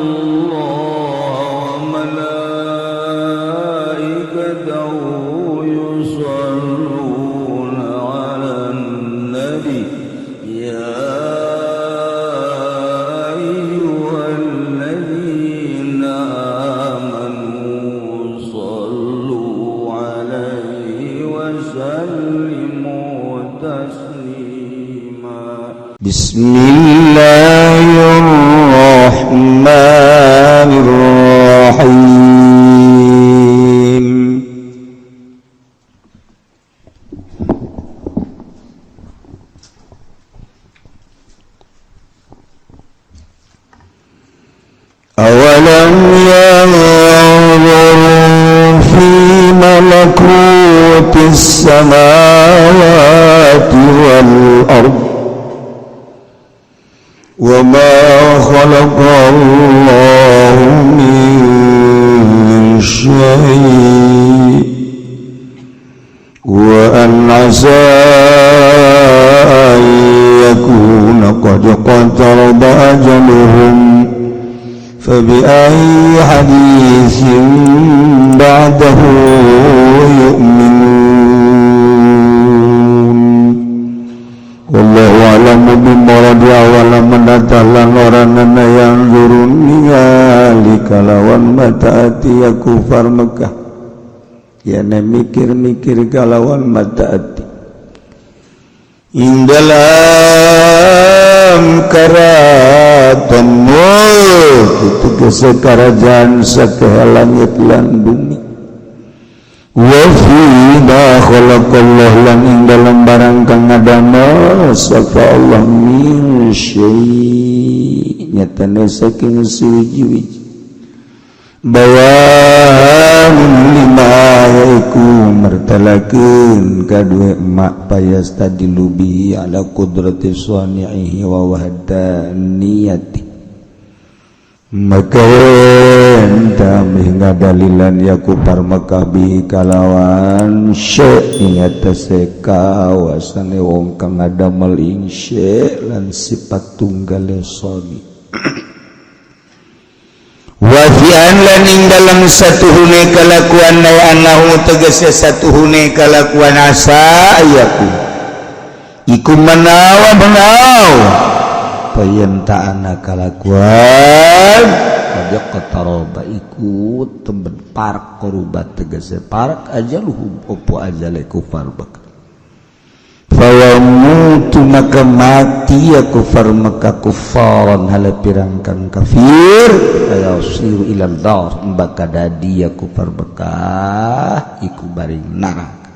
الله وملائكته يصلون على النبي يا أيها الذين آمنوا صلوا عليه وسلموا تسليما. بسم الله الرحمن الرحيم. أولم ينظروا في ملكوت السماوات والأرض وما خلق الله من شيء وأن عسى أن يكون قد اقترب أجلهم فبأي حديث بعده يؤمنون. والله أعلم بمراده أولم lan ora nana ينظرون ningali kalawan mata ati ya kufar Mekah, yana mikir-mikir kalawan mata ati ing dalam karaton mulk, tegese kerajaan sakehe langit lan bumi, wa fi ma khalaqallah lan ing dalam barang kang ngadamel sapa Allah, min syai nyatane saking suwiji-wiji, bayan lima yaiku mertelakeun kadue mak fayastadillu bihi ala qudrati sani'ihi wa wahdaniyati, maka enta ngadalilan ya kufar Mekah bi kalawan syai ing atase kawasane wong kang ngadamel ing syai lan sifat tunggale sani. Wa fi an lan ing dalam satuhune kalakuan na annahu tegese satuhune kalakuan asa ayaku iku manawa menawa payenta'ana kalakuan qad iqtaraba iku temben parek, qarubat tegese parek, ajaluhum opo ajale kufar Mekah, fayamutu maka mati ya kufar Mekah kufaran hala pirang kang kafir, fayasiru ilal dar baka dadi ya kufar Mekah iku baring neraka,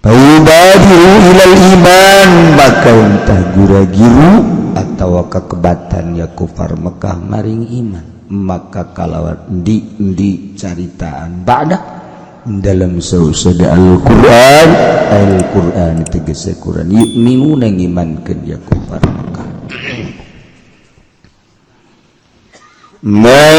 fayubadiru ilal iman maka entah gura-giru atau kekebatan ya kufar Mekah maring iman, maka kalawan endi-endi caritaan ba'da dalam sausada Al-Quran, Al-Quran tegese Quran, yu'minuna ngimankeun ya kufar Mekah. من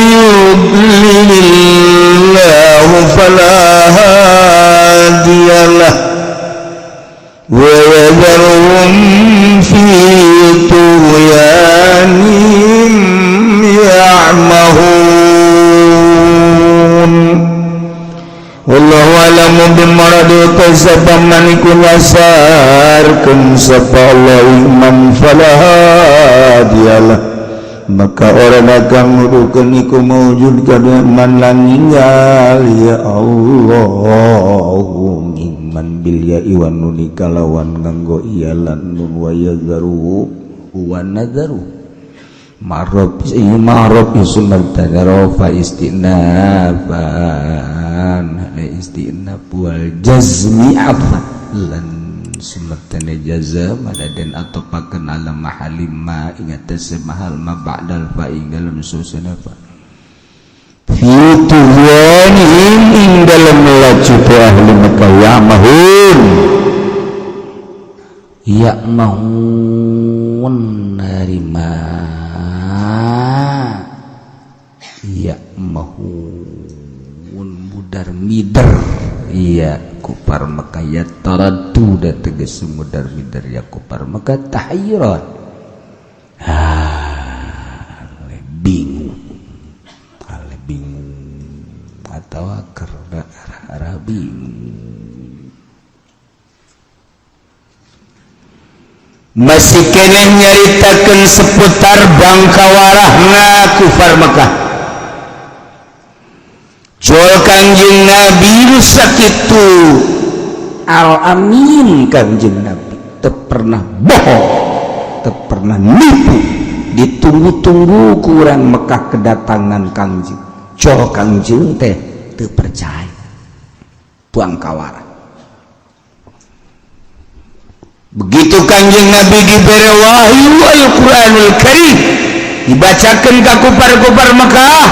يضلل الله فلا هادي له ويذرهم في طغيانهم يعمهون. والله أعلم بمراده sapa man iku nyasarkeun sapa Allah man fala hadiyalah maka orang akan ngudukeun iku mawujud kada man lan ninggal ya Allah iman bil ya iwan nuni kalawan nganggo iya lan nun wa yazaru wa nadharu ma'ruf ma'ruf isim rafa istinafan istinaf wal jazmi afa lan sumertane jazam ada den atau paken ala mahalim ma ing atase mahal ma ba'dal fa ing dalam susana fa fi tughyanihim ing dalam melaju ahli Mekah ya'mahun ya'mahun narima ya'mahun mudar mider iya kupar Mekah ya taradu da tegas mudar mider ya kupar Mekah tahayyuran. Ah, Atawa keur arah-arah bingung. Masih keneh nyaritakeun seputar bangkawarahna kufar Mekah. Jol Kangjeng Nabi nu sakitu al-amin, Kangjeng Nabi teu pernah bohong, teu pernah nipu. Ditunggu-tunggu ku urang Mekah kedatangan Kangjeng. Jol Kangjeng teh teu percaya, bangkawarah. Begitu Kangjeng Nabi diberi wahyu Al-Quranul Karim, dibacakan ke kupar-kupar Mekah,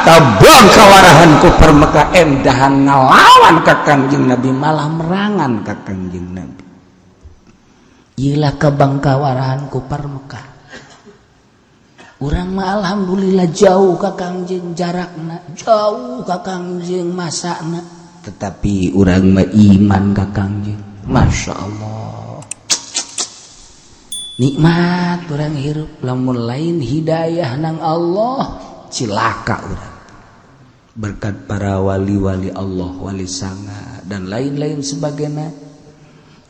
tabang kawarahan kupar Mekah endahan ngalawan ke Kangjeng Nabi, malah merangan ke Kangjeng Nabi. Iyalah kebangkawarahan kupar Mekah. Urang mah alhamdulillah jauh ka Kangjeng jarakna, jauh ka Kangjeng masana, tetapi urang mah iman ka Kangjeng. Masya Allah, nikmat urang hirup. Lamun lain hidayah nang Allah, cilaka urang. Berkat para wali-wali Allah, wali sanga dan lain-lain sebagainya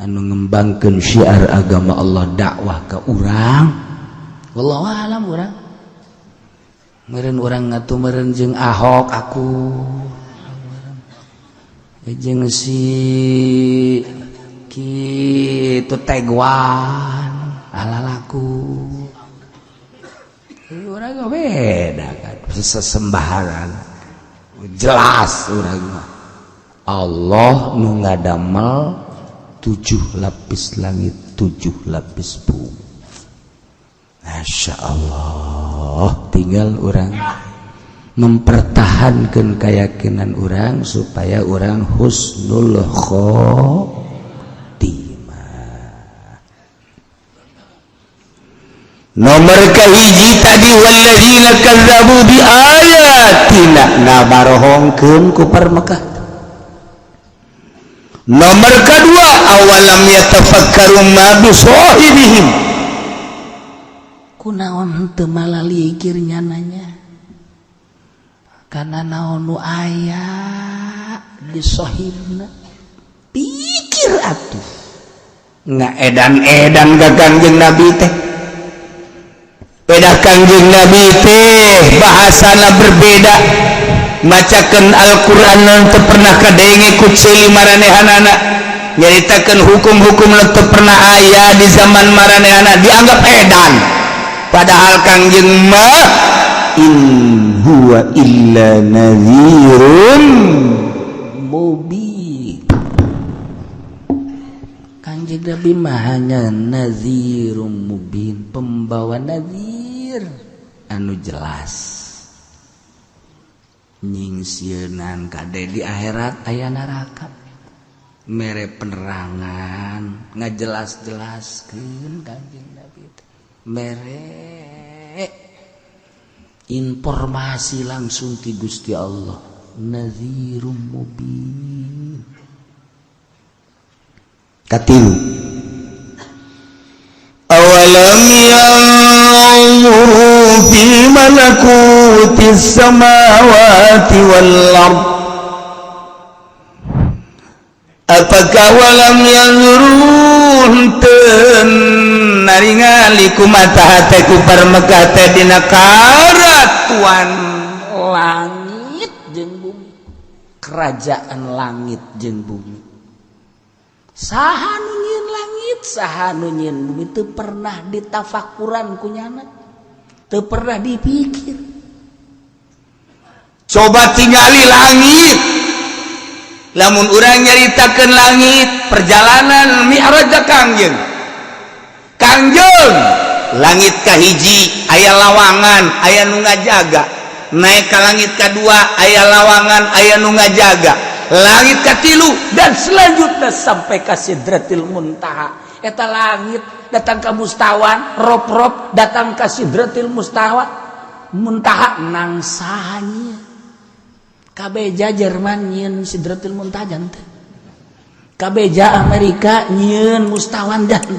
anu ngembangkeun syiar agama Allah, dakwah ke urang. Wallahu alam, urang meureun urang ngatu meureun jeung Ahok, aku jeung si kitu Teguan alalaku. Urang beda kan, sesembahan jelas urang mah. Allah nu ngadamel tujuh lapis langit, tujuh lapis bumi. Masya Allah, tinggal urang mempertahankan keyakinan urang supaya urang husnul khotimah. Nomor kahiji tadi, walladzina kadzabu bi ayatina, ngabarohongkeun ku Mekah. Nomor kedua, awalam yatafakkaru ma bi sahibihim. Kunaon teu malalikir nyananya karena naon nu aya di sohibna? Pikir atuh. Nggak edan-edan ka Kangjeng Nabi teh. Beda Kangjeng Nabi teh bahasana berbeda, macakeun Al-Qur'an teu pernah kadenge ku ceuli maranehanana, nyaritakeun hukum-hukum teu pernah aya di zaman maranehana, dianggap edan. Padahal Kangjeng mah in huwa illa nadhirun mubin. Kanjeng Nabi mah hanya nadhirum mubin, pembawa nadhir anu jelas, nyingsieunan kade di akhirat aya neraka, mere penerangan, ngajelas-jelaskeun. Kanjeng Nabi teh mere informasi langsung ti Gusti Allah, nadhirum mubin. Katilu, awalam yanzuru fi malakutis samawati wal ard. Apakah walam yanzuru henteu naringali ku mata hate ku Mekah teh dina karatuan langit jeung bumi, kerajaan langit jeung bumi? Saha nu nyieun langit, saha nu nyieun bumi? Teu pernah ditafakuran ku nyana, teu pernah dipikir. Coba tingali langit. Lamun urang nyaritakeun langit, perjalanan Mi'raj Kangjeng, Kangjeng langit kahiji aya lawangan, aya nu ngajaga. Naik ke langit kedua, aya lawangan, aya nu ngajaga. Langit katilu dan selanjutnya sampai ke Sidratil Muntaha. Eta langit datang ke mustawan rop-rop, datang ke Sidratil Mustawa Muntaha, nangsanya kabeja Jerman nyieun Sidratil Muntaha janten, kabeja Amerika nyieun mustawan janten.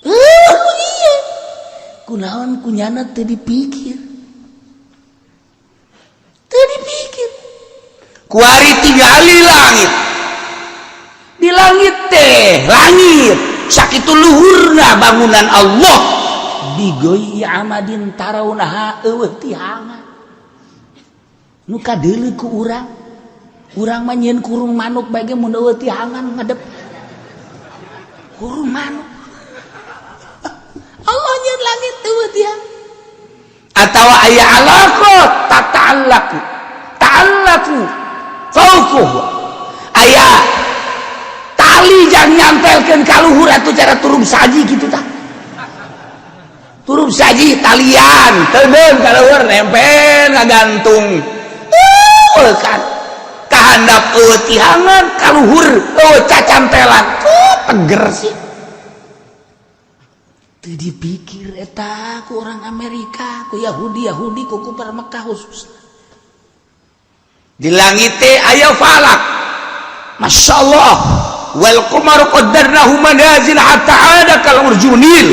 Iya, kunaon kunyana teu dipikir, teu dipikir? Kuari tingali langit, di langit teh langit sakitu luhurna bangunan Allah, bighairi amadin tarawunaha, euweuh tihangan nu kadeuleu ku urang. Urang mah nyieun kurung manuk bae ge, mun euweuh tihangan ngadep kurung manuk. Allah nyieun langit euweuh tiang atawa aya alaqat tata'allaqu ta'allaqu fawquhu, aya tali jang nyampelkeun ka luhur atuh, cara turub saji kitu tah, turub saji talian tedeun ka luhur, nempel ngagantung. Kan kahandap euweuh tihangan, ka luhur euweuh cacantelan, kok teger sih? Teu dipikir eta ku orang Amerika, ku Yahudi Yahudi, ku kufar Mekah khususnya. Di langit teh aya falak, Masya Allah. Wal qamaru qaddarnahu manazil hatta ada kal urjunil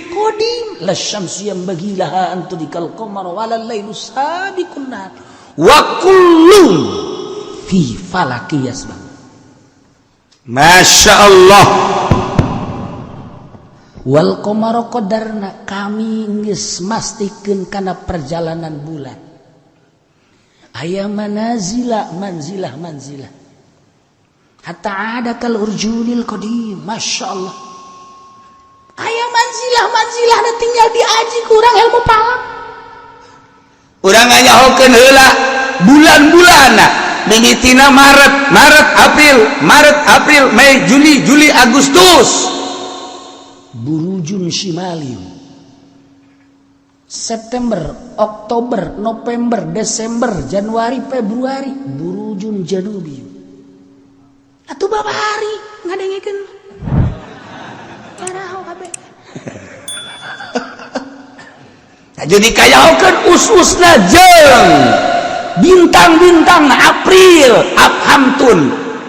qadim, la syamsu yanbaghi laha an tudrikal qamar wala lailu sabiqun nahar wa kullun fi falaki yasbah. Masya Allah. Wal qamara qadarna, kami geus mastikeun kana perjalanan bulan, aya manazila, manzilah manzilah, hatta ada kal urjunil qadim. Masya Allah, aya manzilah manzilah na, tinggal diaji kurang ilmu falak. Urang nganyahokeun heula bulan-bulan mimitina Maret, Maret, April, Maret, April, Mei, Juli, Juli, Agustus. Burujun Shimali, September, Oktober, November, Desember, Januari, Februari, Burujun Janubi. Atuh babari ngadengekeun. Maraho kabeh. Jadi kayahokeun us-usna jeung bintang-bintang. April, Aphamtun,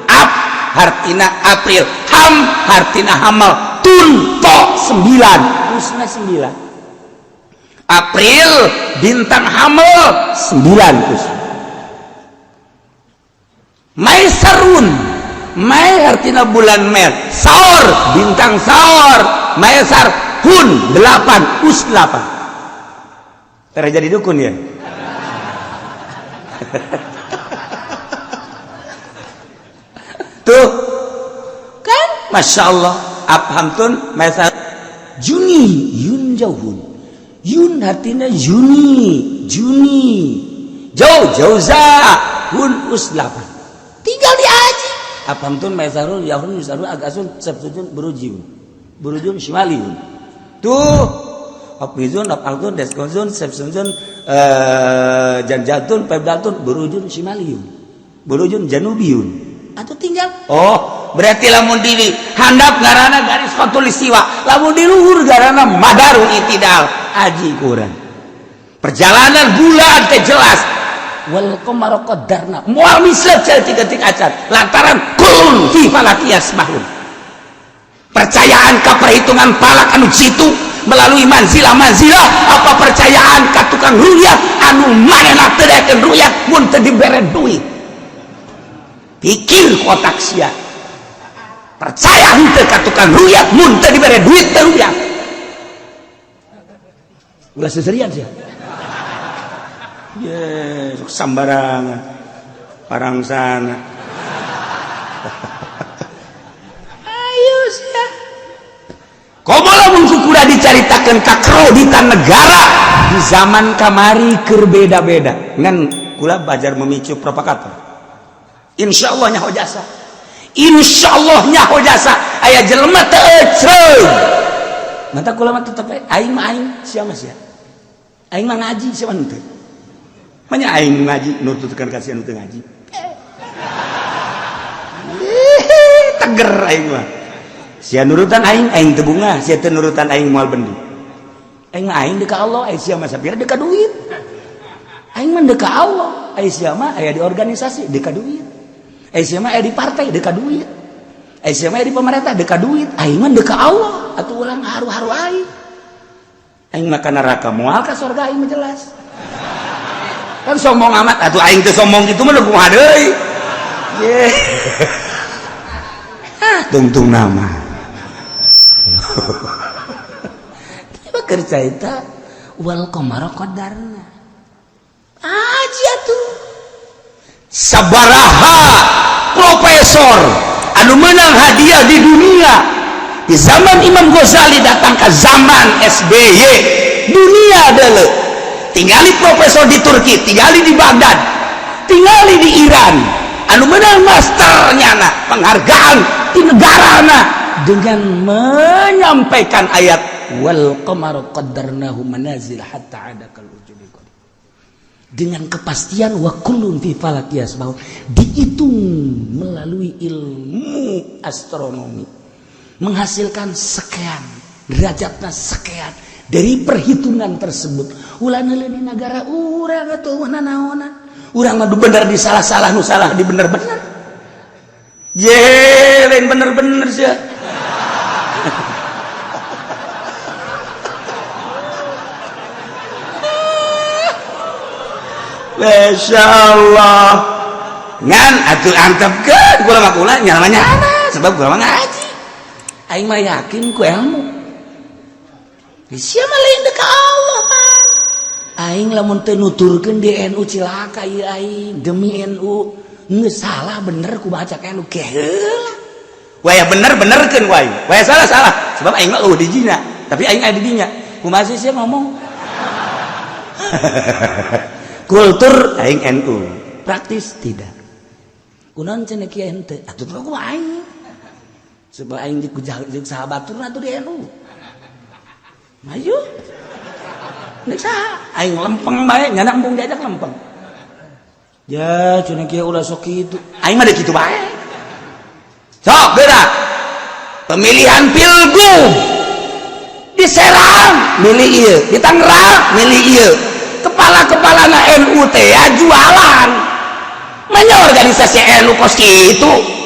ap hartina April, ham hartina hamal, tun to sembilan, Usna sembilan. April bintang hamal sembilan us. Maisarun, Mai artinya bulan Mer, Saur bintang Saur, Maisar hun delapan, us delapan. Terjadi dukun ya. Tuh kan, Masya Allah. Abhamtun Maisar. Juni, Yun jauhun. Yun artinya Juni, Juni. Jauh jauza hun us delapan. Tinggal diaji. Abhamtun Maisarun Yahun Yusarun Agasun Sabsujun Burujun Burujun Shimaliun. Tuh Apizun Apaltun Deskonzun Sabsujun Janjatun Pebdatun Burujun Shimaliun Burujun Janubiun. Atau tinggal. Oh, berarti lamun diri handap garana garis khatulistiwa, lamun di luhur garana madarul itidal. Aji kurang perjalanan bulan teh jelas. Wal qamara qaddarna. Moal mislet ketik acan lantaran kullun fi falaki yasbahun. Percayaan ka perhitungan falak anu jitu melalui manzilah manzilah, apa percayaan ka tukang ruyat anu manehna teu daekeun ruyat mun teu dibere duit? Pikir kotak sia, percaya henteu ka tukang ruyat mun teu dibere duit teu ruyat? Ulah seserian sia. Ye, sok sambarangan parangsana. Ayo sia. Komo lamun kukura dicaritakeun ka kreditan negara di zaman kamari keur beda-beda. Ngan kula bajar memicu provokator. Insya Allah nyaho jasa. Insya Allah nyaho jasa. Aya jelema teu eceung. Mata kula mah tetep aing mah aing, sia mah sia. Aing mah ngaji, sia mah henteu. Manya aing ngaji nututkeun ka sia nu teu ngaji. Teger aing mah. Sia nurutan aing, aing teu bungah, sia teu nurutan aing moal bendi. Aing mah aing deuk ka Allah, aing sia mah sapira deuk ka duit. Aing mah deuk ka Allah, aing sia mah aya di organisasi deuk ka duit. Aing sia mah aya di partai deuk ka duit. Aing sia mah aya di pemerintah deuk ka duit. Aing mah deuk ka Allah, atuh ulang haru-haru aing. Aing mah ka neraka moal, ka surga aing mah jelas. Kan sombong amat atuh aing teh sombong kitu mah kumaha deui. Ye. Ah, tungtung nama. Tiba kerja eta wal qamara qadarna. Aji atuh. Sabaraha profesor anu menang hadiah di dunia. Di zaman Imam Ghazali datang ke zaman SBY, dunia dulu. Tinggali profesor di Turki, tinggali di Baghdad, tinggali di Iran, anu menang masternya na, penghargaan di negara na dengan menyampaikan ayat wal qamaru qaddarnahu manazil hatta ada kal ujudi qadim. Dengan kepastian wa kullun fi falaki yasbahun, dihitung melalui ilmu astronomi menghasilkan sekian derajatnya sekian. Dari perhitungan tersebut ulah neuleun negara urang atuh nanaonan urang mah bener di salah-salah, nu salah di bener-bener. Ye, lain bener-bener sih. Masya Allah ngan atuh antepkeun kula mah, kula nyala nyala sebab kula mah ngaji, aing mah yakin ku ilmu. Siapa lain dek Allah pan aing lamun teu nuturkeun di NU cilaka ieu aing demi NU. Geus salah bener ku baca ka NU ke heula waya bener benerkeun ku aing, waya salah salah, sebab aing mah eueuh di dinya tapi aing aya di dinya. Kumaha sih sia ngomong kultur aing NU praktis tidak kunaon cenah kieu henteu atuh ku aing sebab aing jeung sahabaturna atuh di NU. Maju. Nek saha? Aing lempeng bae, nyana embung diajak lempeng. Ya, cenah kieu ulah sok kitu. Aing mah kitu bae. Sok geura. Pemilihan Pilgub di Serang milih ieu, di Tangerang milih ieu. Kepala-kepalana NU teh ya jualan. Manya organisasi NU kos kitu.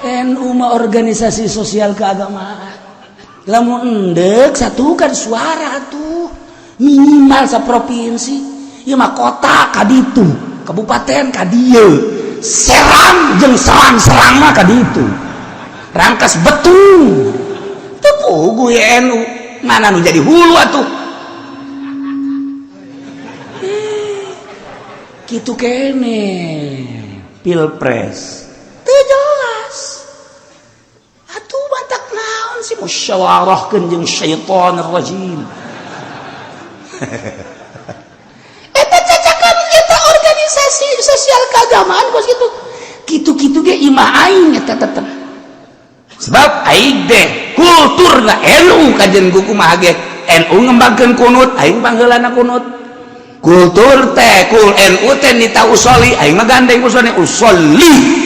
NU mah organisasi sosial keagamaan. Lamun endek satukan suara tuh minimal saprovinsi. Ieu mah kota kaditu, kabupaten kadieu. Serang jeung serang-serang mah kaditu. Rangkas Betung. Teu puguh ya NU. Mana nu jadi hulu atuh? Kitu kene Pilpres. Teu jelas. Atuh batak naon sih musyawarahkeun jeung syaitonir rajim. Eta cacakan eta organisasi sosial keagamaan kos kitu. Kitu-kitu ge imah aing eta tetep. Sebab aing teh kulturna NU kajen ku kumaha ge NU ngembangkeun kunut, aing pangheulana kunut. Kultur teh kul NU teh nita usoli, aing mah gandeng usoli, usoli.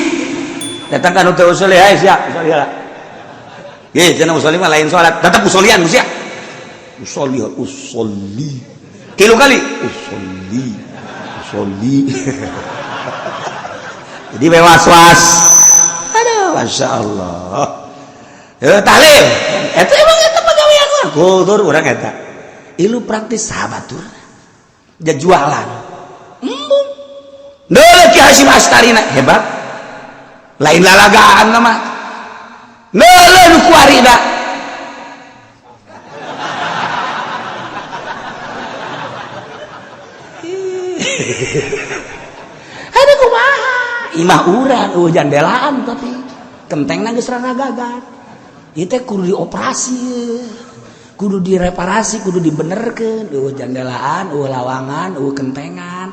Datang kan teu usoli, hae sia, usoli heula. Ye, cenah usoli mah lain salat, tetep usolian sia. Usoli, usoli. Tilu kali usoli, usoli. Jadi was-was. Aduh, Masya Allah. Ya, tahlil. Eta emang eta pagawean urang. Kultur urang eta. Ilu praktis sahabatur. Dia jualan. Embung. Deuleu Ki Hasyim Astarina hebat. Lain lalagaan mah. Deuleu nu kuari da. Ada kumaha? Imah urang eueuh jandelaan tapi kentengna geus raragagan. Ieu teh kudu dioperasi, kudu direparasi, kudu dibenerkeun. Eueuh jandelaan, eueuh lawangan, eueuh kentengan.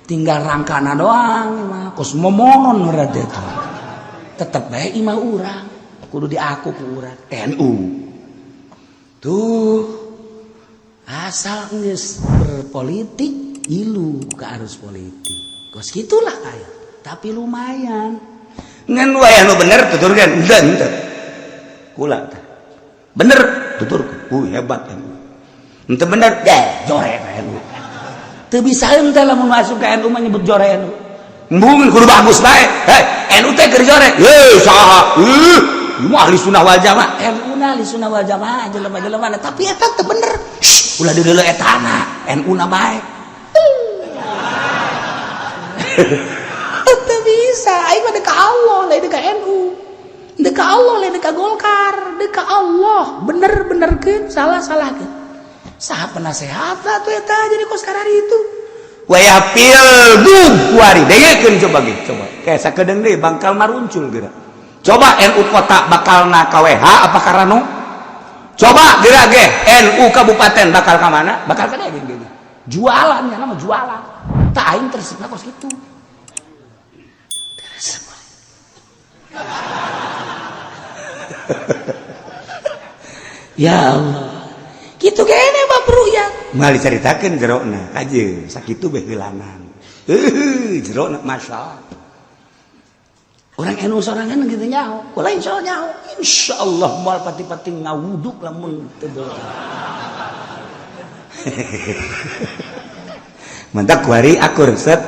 Tinggal rangkana doang imah kos momonon berarti itu. Tetep bae imah urang, kudu diaku ku urang NU. Tuh asal geus berpolitik ilu ke arus politik. Kos gitulah aya. Tapi lumayan. Ngan wayah nu bener tuturkeun, henteu henteu. Kula teh. Bener tuturkeun. Hebat NU. Henteu bener, deh jore ka NU. Teu bisa henteu lamun masuk ka NU mah nyebut jore NU. Embung kudu bagus bae. Hei, NU teh keur jorek. Hei, saha? Ieu mah ahli sunnah wal jamaah. NU na ahli sunnah wal jamaah jelema-jelema tapi eta teu bener. Shh, ulah deuleu etana, NU na bae. Teu bisa, aing mah ka Allah, lain ka NU. Deuk ka Allah, lain ka Golkar, deuk ka Allah. Bener-benerkeun, salah-salahkeun. Saha penasehat atuh eta jadi kos kararitu. Wayah pilgub kuari dengekeun coba ge, coba. Kayak sakedeung deui bangkal maruncul geura. Coba NU kota bakal na KWH apa Karano? Coba geura ge NU kabupaten bakal ka mana? Bakal ka ge ge. Jualan nya nama jualan. Tah aing tersebut kos kitu. Ya Allah. Kitu kene bab ru'yat. Moal dicaritakeun jerona kajeun sakitu beh heulanan. Jerona masyaallah. Orang NU sorangan gitu nyaho, kula insyaallah nyaho. Insyaallah moal pati-pati ngawuduk lamun teu boleh. Mantak kuari akur set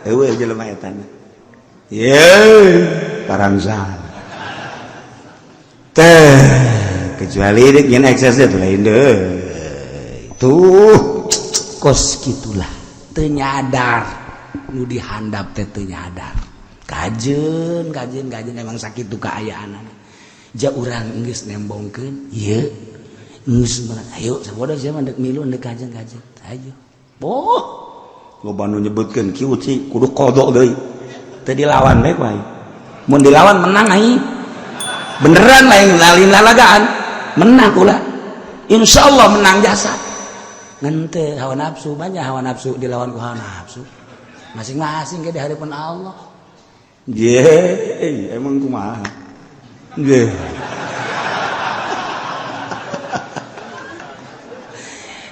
eueuh jelema eta na. Ye, parangsang. Teh, kecuali dek nyen ekses teh lain deui. Tuh, kos kitulah. Teu nyadar nu dihandap teh teu nyadar. Kajeun, kajeun, kajeun emang sakitu kaayaanana. Ja urang geus nembongkeun, ieu geus meunang. Ayo sabodo sia mah deuk milu deuk kajeun-kajeun. Ayo. Boh, loba nu nyebutkeun kieu ci kudu kodok deui. Teu dilawan bae ku aing. Mun dilawan menang aing. Beneran lain lalin lalagaan menang kula. Insyaallah menang jasa. Ngan teu hawa nafsu, banyak hawa nafsu dilawan ku hawa nafsu. Masing-masing ge di hadapan Allah. Ye, emang kumaha? Ye.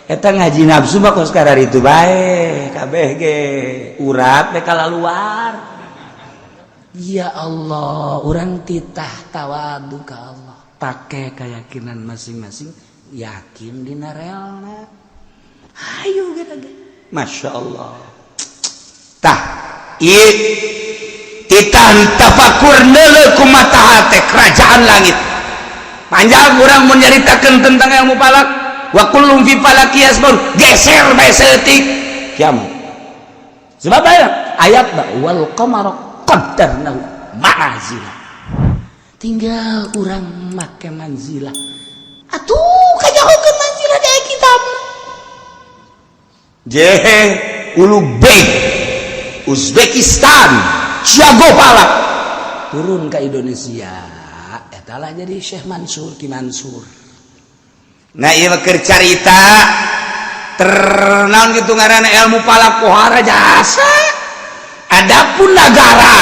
Eta ngaji nafsu mah kos kararitu bae, kabeh ge urat teh kalaluar. Ya Allah, orang titah tawadu ka Allah. Pakai keyakinan masing-masing, yakin dina realna. Ayo geura ge. Masya Allah. Tah, ieu titah tafakur neuleuh ku mata hate kerajaan langit. Panjang urang mun nyaritakeun tentang ilmu falak, wa kullum fi falaki yasbahun, geser bae saeutik kiamat. Sebab ayat wal qamara qaddarnahu manazila. Tinggal urang make manzilah. Atuh kanyahokeun manzilah deui kitab. Jehe Ulubek Uzbekistan jago palak turun ke Indonesia eta lah jadi Syekh Mansur Ki Mansur. Nah ieu mah keur carita ternaon kitu ngaranna ilmu palak pohara jasa. Adapun negara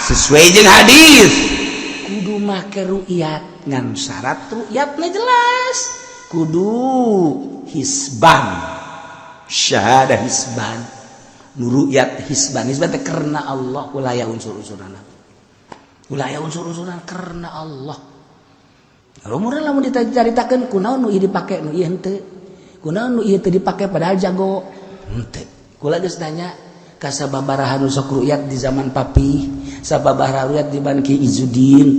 sesuai jeung hadis kudu make ru'yat ngan syarat ru'yatna jelas kudu hisban syahadah hisban ru'yat hisban hisban teh karena Allah ulah unsur-unsurna ulah unsur-unsurna karena Allah. Rumurna lamun dicaritakeun kunaon nu ieu dipake nu ieu henteu kunaon nu ieu teu dipake padahal jago henteu. Kula geus nanya ka sababaraha nu sok ru'yat di zaman papi, sababaraha ru'yat di ban Ki Izudin,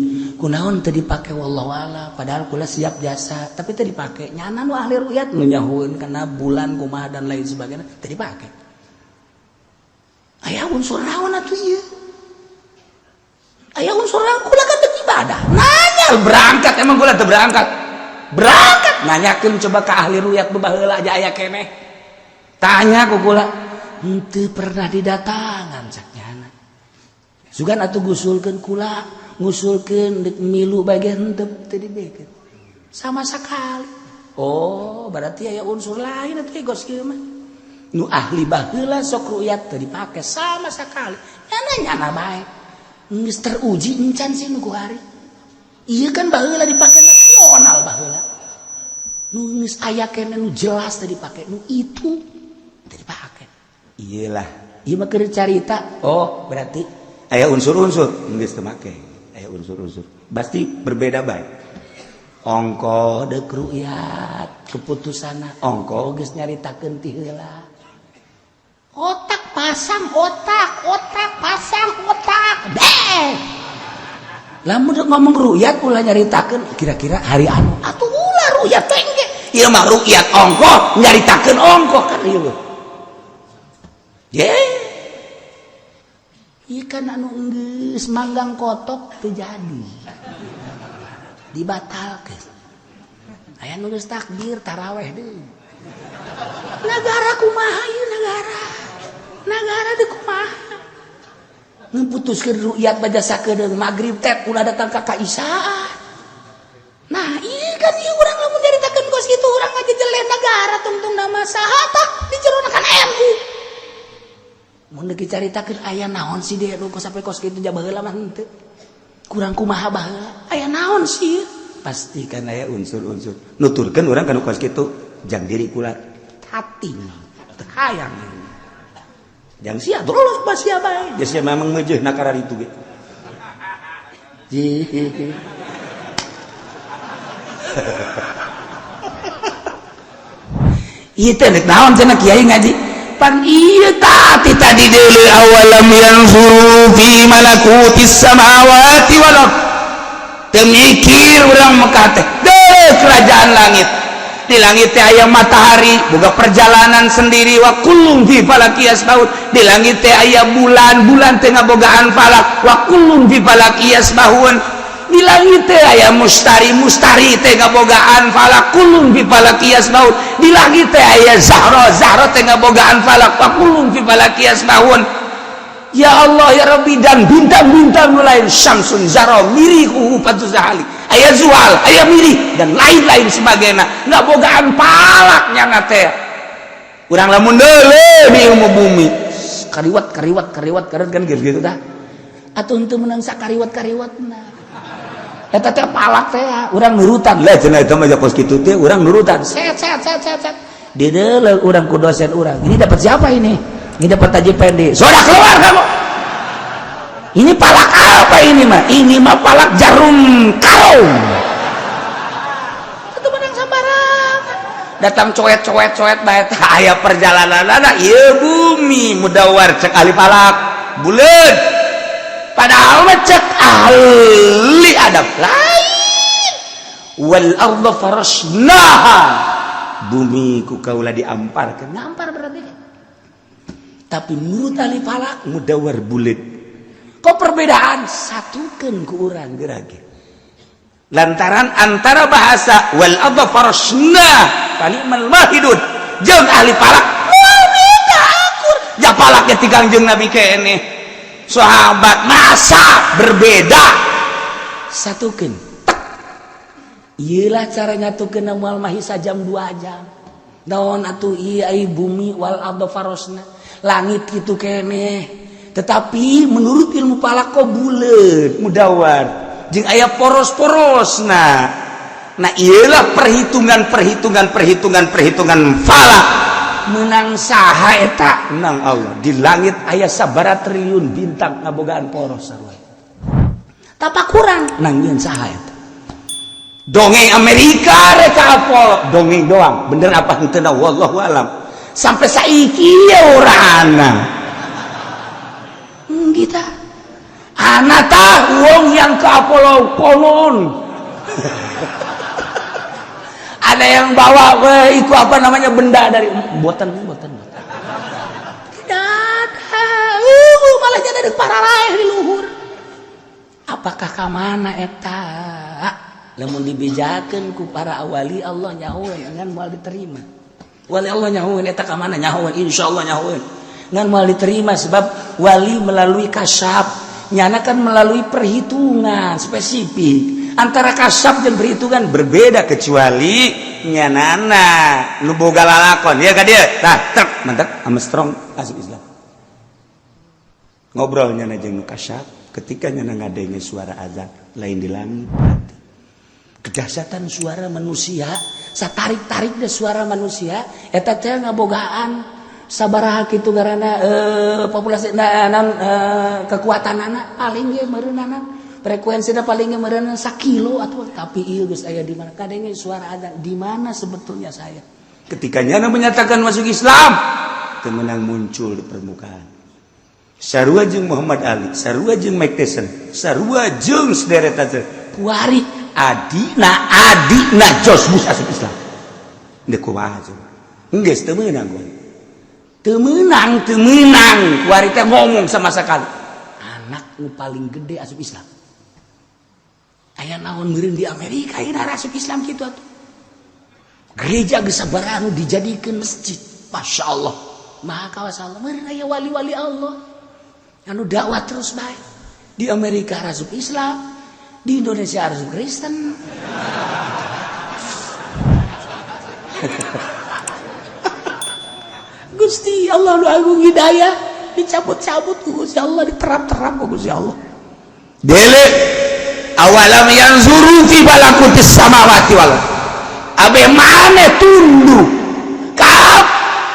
kunaon teu dipake wallahu a'lam padahal kula siap jasa tapi teu dipake. Nyana nu ahli ru'yat nu nyahueun kana bulan kumaha dan lain sebagainya teu dipake. Aya unsur naon atuh ieu? Aya unsur naon kula kan teu ibadah. Nanya berangkat emang kula teu berangkat. Berangkat nanyakeun coba ka ahli ru'yat baheula aja aya keneh. Tanya ku kula. Henteu pernah didatangan cak nyana. Sugan atuh gusulkeun kula, ngusulkeun deuk milu bagian henteu teu dibekeun. Sama sekali. Oh, berarti aya unsur lain atuh gos kieu mah. Nu ahli baheula sok ru'yat teu dipake sama sekali. Nyana nyana bae. Geus teruji encan sih nu kuari. Ieu kan baheula dipake nasional baheula. Nu geus aya keneh nu jelas teu dipake, nu itu teu dipake. Iyalah, ieu mah keur carita. Oh, berarti aya unsur-unsur geus teu make. Aya unsur-unsur. Pasti berbeda bae. Ongko deuk ru'yat keputusanna, ongko geus nyaritakeun ti heula. Otak Pasang otak, otak, pasang otak. Deh. Lamun ngomong rukyat ulah nyaritakeun kira-kira hari anu. Atuh ulah rukyat teh engke. Ieu mah rukyat ongkoh, nyaritakeun ongkoh kan ieu. Ye. Ieu kan anu geus manggang kotok teu jadi. Dibatalkeun. Aya nu geus takbir taraweh deui. Negara kumaha ieu negara? Negara di kumaha? Ngeputuskeun rukyat baca sakedeung magrib teh ulah datang ka Kaisaan. Nah, ieu kan ieu urang lamun nyaritakeun kos kitu urang ngajejelen negara tungtung nama saha tah di jerona kan NU. Mun deuk dicaritakeun aya naon sih dia nu sampai kos kitu ja baheula mah henteu. Kurang kumaha baheula? Aya naon sih? Pasti kan aya unsur-unsur. Nuturkeun urang kana kos kitu jang diri kula hati teu hayang. Jang sia terus pas sia bae. Geus sia memang meujeuh na kararitu ge. Ieu teh deuk naon cenah kiai ngaji? Pan ieu tah ti tadi deuleu awalam yanzuru fi malakutis samawati wal ard. Teu mikir urang Mekah teh. Deuleu kerajaan langit. Di langit teh aya matahari boga perjalanan sendiri wa kullum fi falaki yasbahun. Di langit teh aya bulan, bulan teh ngabogaan falak wa kullum fi falaki yasbahun. Di langit teh aya mustari, mustari teh ngabogaan falak kullum fi falaki yasbahun. Di langit teh aya zahra, zahra teh ngabogaan falak wa kullum fi falaki yasbahun. Ya Allah ya Rabbi, dan bintang-bintang lain syamsun zahra mirihu patu zahali, aya zuhal, aya mirih dan lain-lain sebagainya ngabogaan palak nyana teh. Urang lamun deuleu di ilmu bumi kariwat kariwat kariwat kariwat kan gitu dah. Atuh henteu meunang sakariwat kariwatna. Eta teh palak teh urang nurutan. Lah cenah eta mah kos kitu teh urang nurutan. Set set set set set. Di deuleu urang ku dosen urang. Ini dapat siapa ini? Ini dapat Haji Pendi. Sudah keluar kamu. Ini palak apa ini mah? Ini mah palak jarum karung. Itu menang sambarangan. Datang coet coet coet bae tah aya perjalananana ieu bumi mudawar cek ahli falak buleud. Padahal mah cek ahli adab lain. Wal ardha farasnaha. Bumi ku kaula diamparkeun. Ngampar berarti. Tapi menurut ahli falak mudawar buleud. Kok perbedaan satukan ku urang gerage. Lantaran antara bahasa wal ardha farasna fani'mal mahidun jeung ahli falak beda akur. Ja falaknya ti Kangjeng Nabi keneh. Sahabat masa berbeda. Satukeun. Tek. Iyalah cara nyatukeun moal mahisa jam 2 jam. Naon atuh ieu ai bumi wal ardha farasna. Langit kitu keneh. Tetapi menurut ilmu falak kok buleud mudawar jeung aya poros-poros. Nah, nah iyalah perhitungan perhitungan perhitungan perhitungan falak. Menang saha eta? Menang Allah. Di langit aya sabara triliun bintang ngabogaan poros sarua. Tapakuran nangieun saha eta? Dongeng Amerika reka Apollo, dongeng doang. Bener apa henteu wallahu alam. Sampai saiki ora kita ana tah wong yang ke Apollo konon. Ada yang bawa itu apa namanya benda dari buatan buatan buatan. Tidak ada. Malah jadi para lain di luhur. Apakah ka mana eta? Lamun dibejakeun ku para wali Allah nyahoeun ngan moal diterima. Wali Allah nyahoeun eta ka mana nyahoeun insyaallah nyahoeun. Ngan moal diterima sebab wali melalui kasyaf, nyana kan melalui perhitungan spesifik. Antara kasyaf dan perhitungan berbeda kecuali nyanana nu boga lalakon ya ka dieu tah truk mantap Armstrong asup Islam. Ngobrol nyana jeung nu kasyaf ketika nyana ngadenge suara azan lain di langit berarti. Kedahsyatan suara manusia, satarik-tarik deh suara manusia, eta teh ngabogaan sabaraha kitu ngaranna populasi kekuatan anak paling ge meureunana frekuensina paling ge meureunana sakilo atau tapi ieu geus aya di mana kadenge suara azan di mana sebetulnya saya. Ketika nyana menyatakan masuk Islam, Teu meunang muncul di permukaan. Sarua jeung Muhammad Ali, sarua jeung Mike Tyson, sarua jeung sederet teh. Kuari adina adina George Bush asup Islam. Deuk kumaha coba? Geus teu meunang kuari. Teu meunang, teu meunang kuari teh ngomong sama sekali. Anak nu paling gede asup Islam. Aya naon meureun di Amerika ieu asup Islam kitu atuh. Gereja geus sabaraha nu dijadikeun masjid. Masya Allah. Maha kawasa Allah. Meureun aya wali-wali Allah. Anu dakwah terus bae. Di Amerika asup Islam, di Indonesia asup Kristen. Gusti Allah nu agung hidayah dicabut-cabut ku Gusti Allah, diterap-terap ku Gusti Allah. Dele awalam yanzuru fi malakutis samawati wal abe mane tunduk ka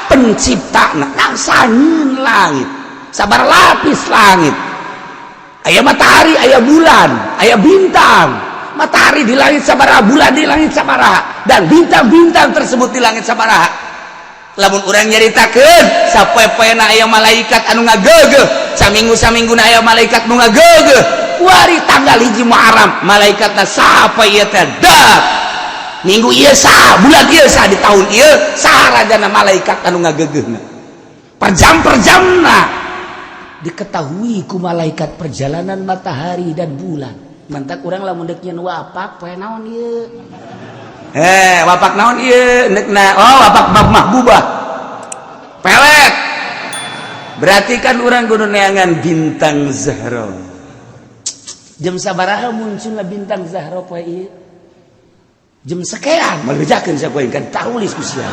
penciptana nangsanyeun langit sabar lapis langit aya matahari aya bulan aya bintang matahari di langit sabaraha bulan di langit sabaraha dan bintang-bintang tersebut di langit sabaraha. Lamun urang nyaritakeun sapoe-poena aya malaikat anu ngageugeuh saminggu-samingguna aya malaikat nu ngageugeuh kuari tanggal 1 Muharram malaikatna sapa ieu teh dak minggu ieu sah bulan ieu sah di tahun ieu sah rajana malaikat anu ngagegeuhna per jam per jamna diketahui ku malaikat perjalanan matahari dan bulan. Mantak urang lamun deuk nyeun wapak poe naon ieu wapak naon ieu neukna oh wapak bab mahbubah pelet berarti kan urang kudu neangan bintang Zahra jam sabaraha munculna bintang Zahra poe ieu jam sekian mengerjakan siapa yang kan tarulis ku sia.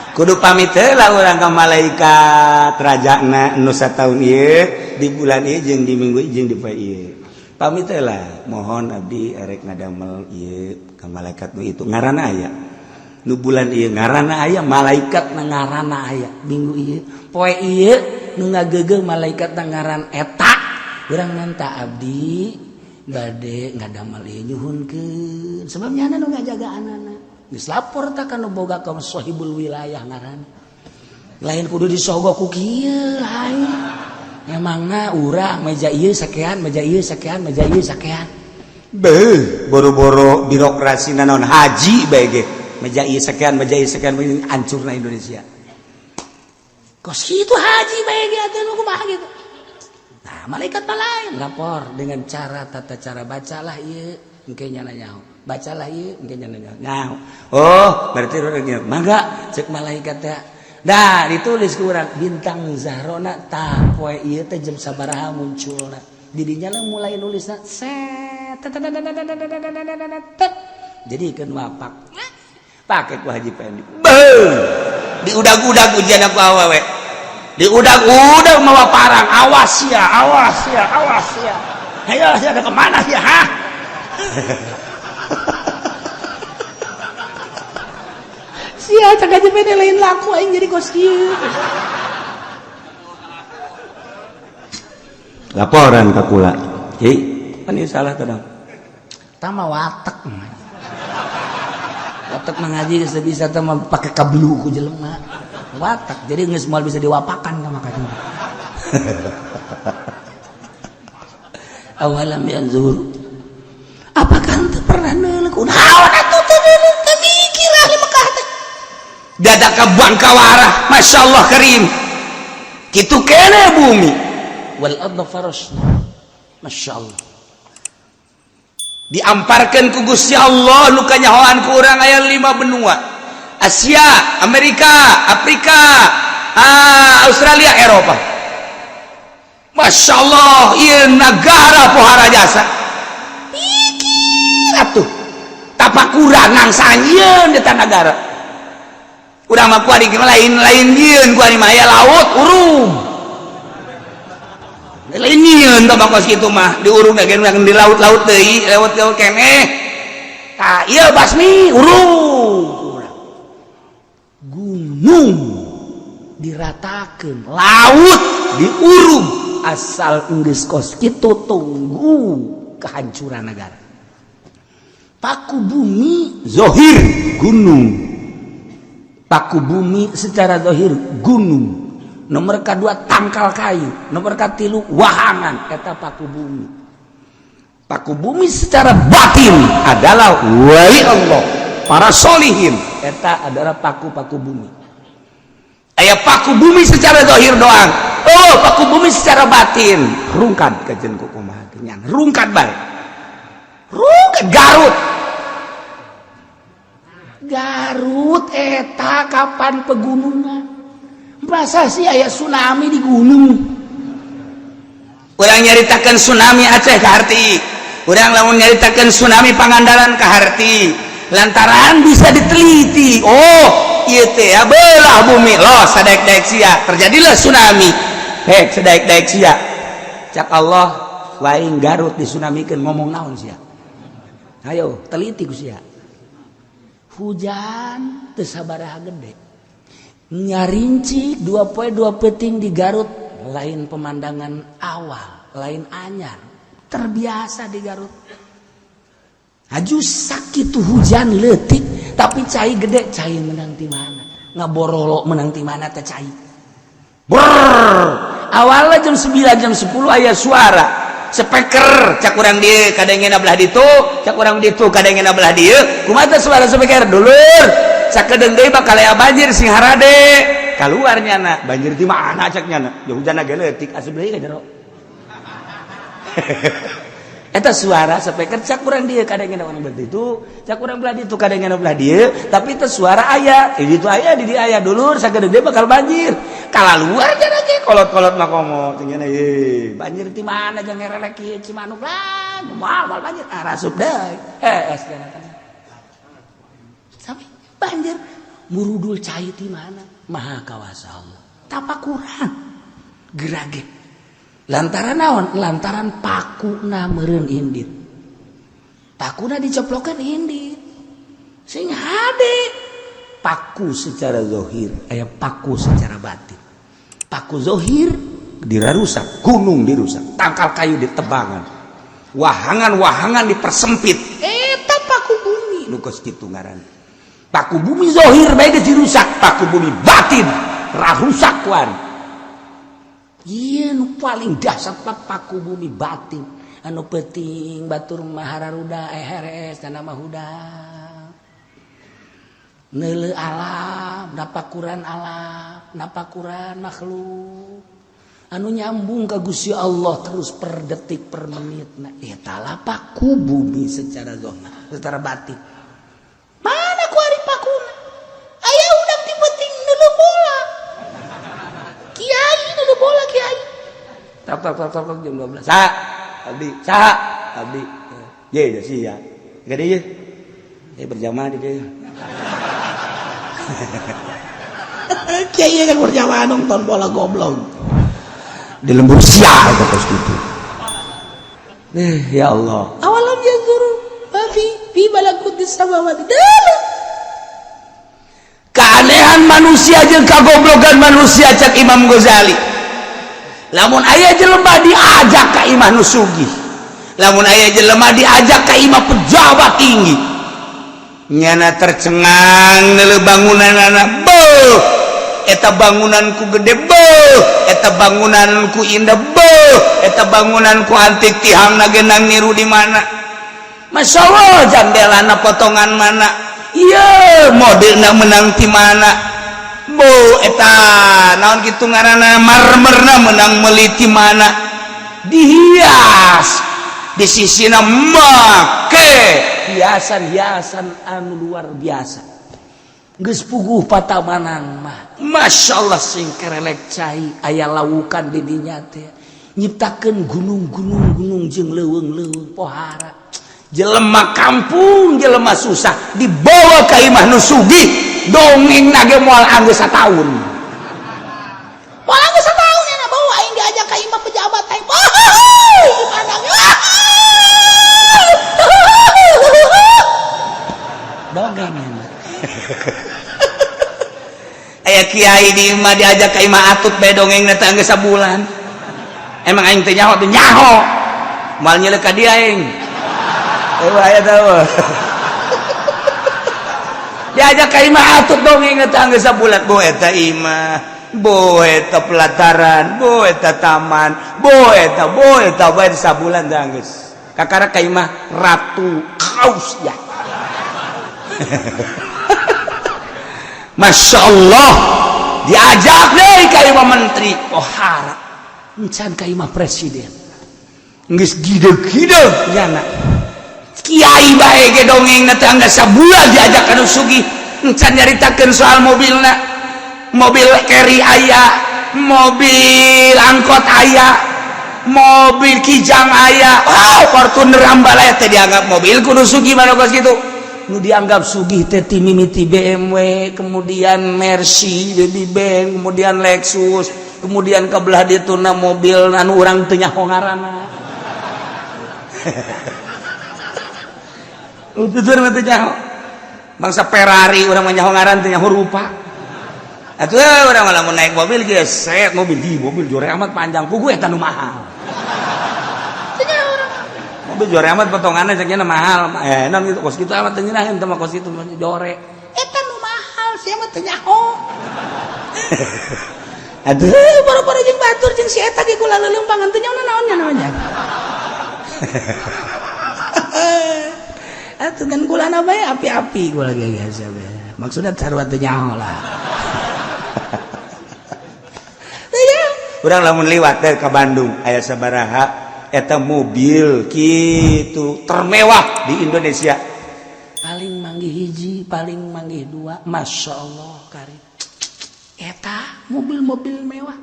Kudu pamit heula urang ka malaikat rajana nu sataun ieu di bulan ieu jeung di minggu ieu jeung di poe ieu. Pamit heula mohon abdi erek ngadamel ieu ka malaikat nu itu ngaranna aya. Nu bulan ieu ngaranna aya malaikat na ngaranna aya minggu ieu poe ieu nu ngageugeuh malaikat na ngaran eta urang menta abdi bade ngadamel ieu nyuhunkeun sebab nyana nu ngajaga anana geus lapor ta ka nu boga ka sahibul wilayah ngaran lain kudu disogo ku kieu lain emangna urang meja ieu sakean meja ieu sakean meja ieu sakean beuh boro-boro birokrasi naon haji bae ge meja ieu sakean meja ieu sakean hancurna Indonesia kos kitu haji bae ge atuh nu kumaha gitu. Nah, malaikat lain lapor dengan cara tata cara bacalah ieu engke nyana nyaho. Bacalah ieu engke nyana nyaho. Oh, berarti urang mangga cek malaikat teh. Nah, ditulis ku urang bintang Zahrona tah poe ieu teh jam sabaraha munculna. Didinya lah mulai nulisna set jadi keun wapak. Pake ku Haji Pendi. Beuh. Diudag-udag ujian ku awewe. Diudag-udag mawa parang, awas ya, awas ya, awas ya. Ayo, sia ada kemana ya, ha? Sia cek aja pede lain laku aing jadi kos kieu. Laporan ka kula. Ki, kan ieu salah teh dong. Tama watek. Watek mah ngaji geus bisa teh mah pake kablu ku jelema. Watak jadi geus moal bisa diwapakan ka maka. Awalam yanzur apakah ente pernah neuleuh naon atuh teu mikir ahli Mekah teh dadaka bangkawara masyaallah karim kitu kene bumi wal ardha farasna masyaallah diamparkeun ku Gusti Allah nu kanyahoan ku urang aya 5 benua Asia, Amerika, Afrika, Australia, Eropa. Masya Allah, ieu nagara pohara jasa. Pikir atuh, tapakuran ngangsanyieun di tanah negara. Urang mah kuari lain-lain nyieun kuari mah aya laut urung. Lain nyieun tah kos kitu mah diurung ge di laut-laut deui, laut-laut keneh. Tah ieu basmi urung. Gunung diratakan, laut diurung, asal geus kos kitu tunggu kehancuran negara. Paku bumi zohir gunung, Paku bumi secara zahir gunung, nomor kedua tangkal kayu, nomor katilu wahangan, eta paku bumi. Paku bumi secara batin adalah wali Allah, para solihin, eta adalah paku-paku bumi. Aya paku bumi secara zahir doang. Oh, paku bumi secara batin rungkad kajen kumaha kenyang, rungkad bae, rungkad Garut. Garut eta kapan pegunungan? Masa sih aya tsunami di gunung? Urang nyaritakan tsunami Aceh kaharti, urang lamun nyaritakan tsunami Pangandaran kaharti, lantaran bisa diteliti. Oh, ieu teh ya belah bumi loh, sadaek-daek sia terjadilah tsunami. Hek sadaek-daek sia, cak Allah waing Garut disunamikeun, ngomong naon sia? Ayo teliti ku sia. Hujan teu sabaraha gede, nyarincik 2 poe 2 peuting di Garut. Lain pemandangan awal, lain anyar, terbiasa di Garut. Aju sakit hujan letik tapi cai gede. Cai menang di mana? Ngaborolok menang di mana teh cai? Brrr. Awalnya jam 9, jam 10 aya suara speaker, cak urang dieu kadangena belah ditu, cak urang ditu kadangena belah dieu. Kumaha suara speaker, dulur? Sakedeung deui bakal aya banjir, sing harade. Keluar nyana, banjir di mana? Cak nyana, ya hujan ge leutik, asup deui ka jero. Eta suara speaker, cak urang dieu kadangena urang belah ditu, cak urang belah ditu kadangena belah dieu, tapi itu suara aya di ditu, aya di dieu aya. Dulur, sakedeung deui bakal banjir. Kalaluar nya ge kolot-kolot mah komo cenah, ye. Banjir di mana? Jangan ngerelek ieu Cimanuk lah, moal moal banjir. Ah, rasup deui, eh sampai banjir murudul. Cai di mana? Maha kawasa Allah. Tapakuran gerage lantaran naon? Lantaran pakuna meureun indit, pakuna dicoplokan indit, sing hade. Paku secara zohir aya, paku secara batin. Paku zohir dirarusak, gunung dirusak, tangkal kayu ditebangan, wahangan-wahangan dipersempit. Eta paku bumi. Nu kos kitu ngaran paku bumi zohir bae geus dirusak, paku bumi batin rarusak kuari. Iya, nu paling dahsyat paku bumi batin, anu penting batur mahararuda eh heres dan nama hudang neuleu alam, napakuran alam, napakuran makhluk anu nyambung ka Gusti Allah terus per detik per menit. Nah, eta lah paku bumi secara zona, secara batin. Mana ku ari pakuna? Aya udang ti penting neuleu bola, kiai neuleu bola, kiai. Tok tok tok tok, jam 12. Sa abdi, sa abdi, ye ya sih ya gede ye eh berjamaah di dia. Kiai kan berjamaah nonton bola, goblok. Di lembur sia itu kos gitu. Eh, ya Allah. Awalam yanzuru ma fi fi malakutis samawati. Keanehan manusia jeung kagoblogan manusia, cak Imam Ghazali, lamun aya jelema diajak ka imah nu sugih, lamun aya jelema diajak ka imah pejabat tinggi, nyana tercengang neuleuh bangunanana. Beuh, eta bangunanku gede, beuh, eta bangunanku indah, beuh, eta bangunanku antik, tihang genang niru di mana. Masya Allah, jandelana potongan mana, iya, modelna menang ti mana. Bu, eta naon kitu ngaranna, marmerna menang meuli ti mana, dihias di sisina make hiasan-hiasan anu luar biasa. Geus puguh patamanan mah, Masya Allah, sing kerelek cai aya lawukan di dinya teh, nyiptakeun gunung-gunung, gunung jeung leuweung-leuweung pohara. Jelema kampung, jelema susah dibawa ka imah nu sugih, dongeng nage moal anggeus sataun. Moal anggeus sataun ya. Bawa aing diajak ka imah pejabat aing. Wah, dipandangnya dongeng. Aya kiai di imah diajak ka imah atut bae, dongeng teh anggeus sabulan. Emang aing teh nyaho? Teh nyaho, moal nyelek ka dia aing. Eh, aya tahu. Diajak ka imah atut dongeng eta geus sabulan. Bo eta imah, bo eta pelataran, bo eta taman, bo eta, bo eta bae sabulan teh geus. Kakara ka imah Ratu Kaus ya. Masya Allah, diajak deh ka imah menteri. Oh harap encan ka imah presiden. Geus gideg-gideg nyana. Kiai bae ge dongeng na teh angga sabulan diajak ka nu sugih, encan nyaritakeun soal mobilna. Mobil carry aya, mobil angkot aya, mobil Kijang aya. Wow, Fortuner Ambalaya teh dianggap mobil kudu sugih mana kos kitu. Nu dianggap sugih teh ti mimiti BMW, kemudian Mercy, Baby Benz, kemudian Lexus, kemudian ke belah dituna mobil anu urang teu nyaho ngaranna. Tutur mah teu nyaho. Bangsa Ferrari urang mah nyaho ngaran teu nyaho rupa. Atuh urang mah lamun naik mobil geus set mobil di mobil jore amat panjang, puguh eta nu mahal. Teu nyaho urang. Mobil jore amat potonganna cek nya mahal. Non gitu kos kitu amat teu nyeunah teu mah kos kitu jore. Eta nu mahal sia mah teu nyaho. Aduh, boro-boro jeung batur jeung si eta ge kula leuleumpangan teu nyaho naon nya naon nya. Atuh kan kulana bae api-api kula ge biasa bae. Maksudna sarua teu nyaho lah. Urang lamun liwat teh ka Bandung aya sabaraha eta mobil kitu termewah di Indonesia. Paling manggih hiji, paling manggih dua, Masya Allah kari. Eta mobil-mobil mewah.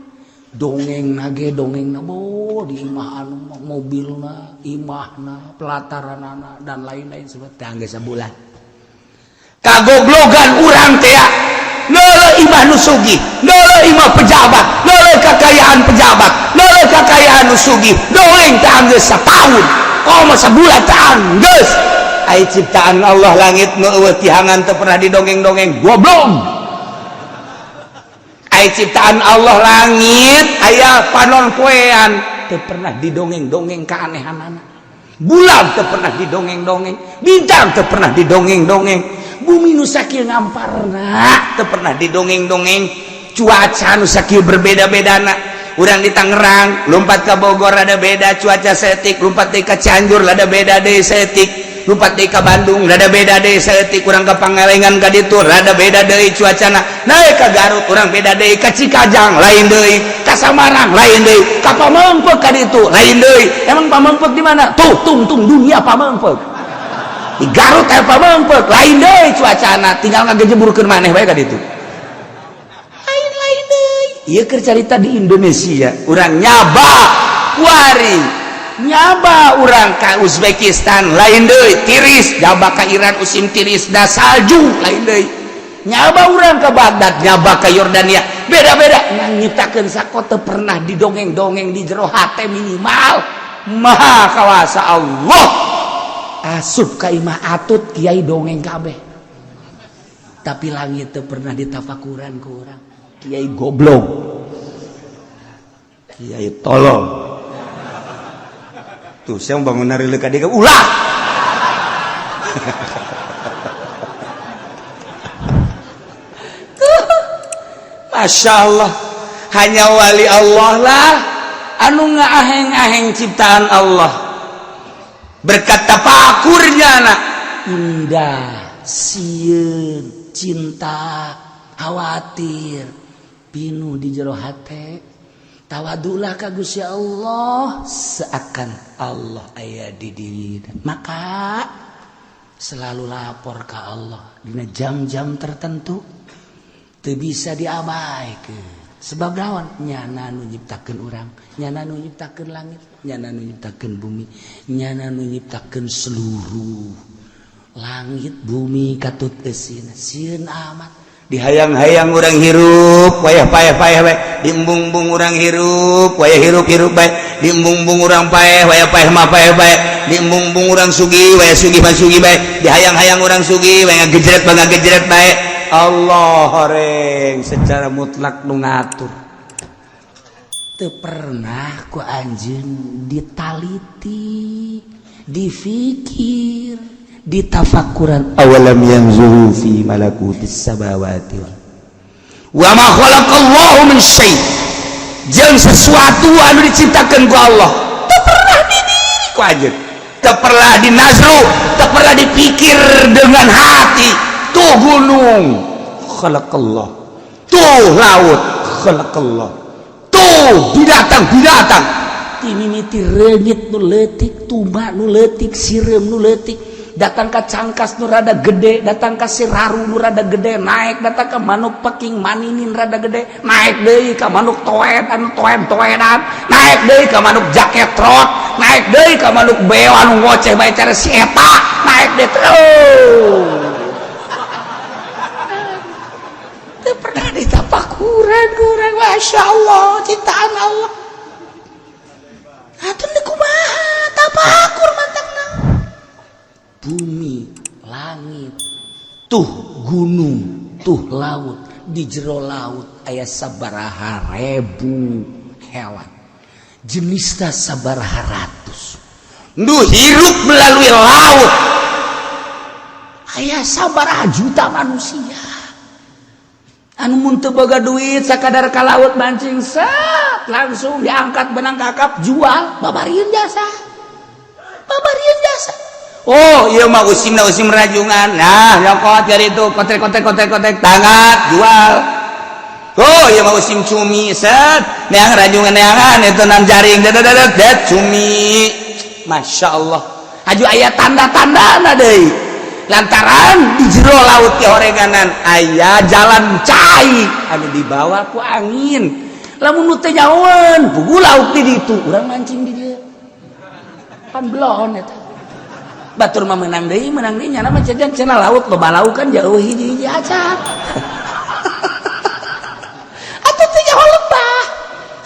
Dongeng nage dongeng na bo di imah anu mobilna, imahna, pelataranana dan lain-lain sebagainya. Teh geus sabulan. Kagoblogan urang teh leuleuh imah nu sugih, leuleuh imah pejabat, leuleuh kakayaan pejabat, leuleuh kakayaan nu sugih, dongeng teh geus sataun, komo sabulan teh geus. Ai ciptaan Allah langit nu eueuh tihangan teu pernah didongeng-dongeng, goblok. Ai ciptaan Allah langit aya panon poean teu pernah didongeng-dongeng keanehanana. Bulan teu pernah didongeng-dongeng, bintang teu pernah didongeng-dongeng, bumi nu sakieu ngamparna teu pernah didongeng-dongeng, cuaca nu sakieu berbeda-bedana. Urang di Tangerang lompat ke Bogor ada beda cuaca setik, lompat deui ka Cianjur ada beda deui setik, lompat deui ka Bandung rada beda deui saeutik, urang ka Pangalengan ka ditu rada beda deui cuacana, naik ka Garut urang beda deui, ka Cikajang lain deui, ka Samarang lain deui, ka Pamengpeuk ka ditu lain deui. Emang Pamengpeuk di mana? Tuh tungtung dunia Pamengpeuk. Di Garut aya Pamengpeuk lain deui cuacana, tinggal ngagejeburkeun maneh bae ka ditu. Lain-lain deui. Ieu keur carita di Indonesia, urang nyaba kuari nyaba urang ka Uzbekistan lain deui tiris, nyaba ka Iran musim tiris da salju lain deui, nyaba urang ke Baghdad, nyaba ka Yordania beda-beda. Ngan nyiptakeun sakote pernah didongeng-dongeng di jero hate minimal. Maha kawasa Allah. Asup ka imah atut kiai dongeng kabeh, tapi langit teu pernah ditafakuran ku urang. Kiai goblok, kiai tolol. Tuh saya bangun nari leuka dia ulah. Tuh, Masya Allah, hanya wali Allah lah anu ngaaheng-aheng ciptaan Allah berkat tafakurnya anak indah, sieun, cinta, khawatir, pinuh di jero hate. Tawadulah ka Gusti Allah seakan Allah aya di diri. Maka selalu lapor ka Allah dina jam-jam tertentu teu bisa diabaikeun. Sebab naon? Nyana nu nyiptakeun urang, nyana nu nyiptakeun langit, nyana nu nyiptakeun bumi, nyana nu nyiptakeun seluruh langit bumi katut eusina. Sieun amat. Dihayang-hayang urang hirup wayah payah-payah bae, diembung-embung urang hirup wayah hirup-hirup bae, diembung-embung urang paeh wayah paeh mah paeh bae, diembung-embung urang sugih wayah sugih mah sugih bae, dihayang-hayang urang sugih wayah ngagejret mah ngagejret bae. Allah horeng secara mutlak nu ngatur. Teu pernah ku anjeun ditaliti, difikir, Ditafakuran awalam yanzuru fi malakutis samawati wa ma khalaqallahu min syai', jeung sesuatu anu diciptakeun ku Allah teu pernah didiri ku anjeun, teu pernah dinazru, teu pernah dipikir dengan hati. Tuh gunung khalaqallah, tuh laut khalaqallah, tuh binatang-binatang timimiti reungit nu leutik, tuma nu leutik, sireum nu leutik, datang ka cangkas nu rada gede, datang ka siraru nu rada gede, naik datang ka manuk peking maninin rada gede, naik deui ka manuk toed anu toed-toedan, naik deui ka manuk jaket trot, naik deui ka manuk beo anu ngoceh bae cara si eta, naik deui terus. Teu pernah ditapakuran kurang. Masya Allah, ciptaan Allah atuh di kumaha tapakur mantakna. Bumi, langit, tuh gunung, tuh laut. Di jero laut aya sabaraha ribu hewan, jenisna sabaraha ratus. Nu hirup melalui laut. Aya sabaraha juta manusia anu mun teu boga duit sakadar ka laut mancing, set, langsung diangkat benang kakap, jual, babarieun jasa, babarieun jasa. Oh iya mah usim na usim rajungan, nah nyokot dari itu kotek kotek kotek kotek tangat jual. Oh iya mah usim cumi, set, neang rajungan, neangan itu nan jaring, det det det cumi. Masya Allah, aju aya tanda-tanda na deui lantaran di jero laut di horeganan aya jalan cai anu dibawa ku angin. Lamun nu teu nyahoeun puguh lauk di ditu, urang mancing di dieu pan belon eta. Batur mah menang deui, menang deui nyana mah jajan cenah laut loba lauk kan jauh hiji-hiji acan. Atuh teu nyaho lebah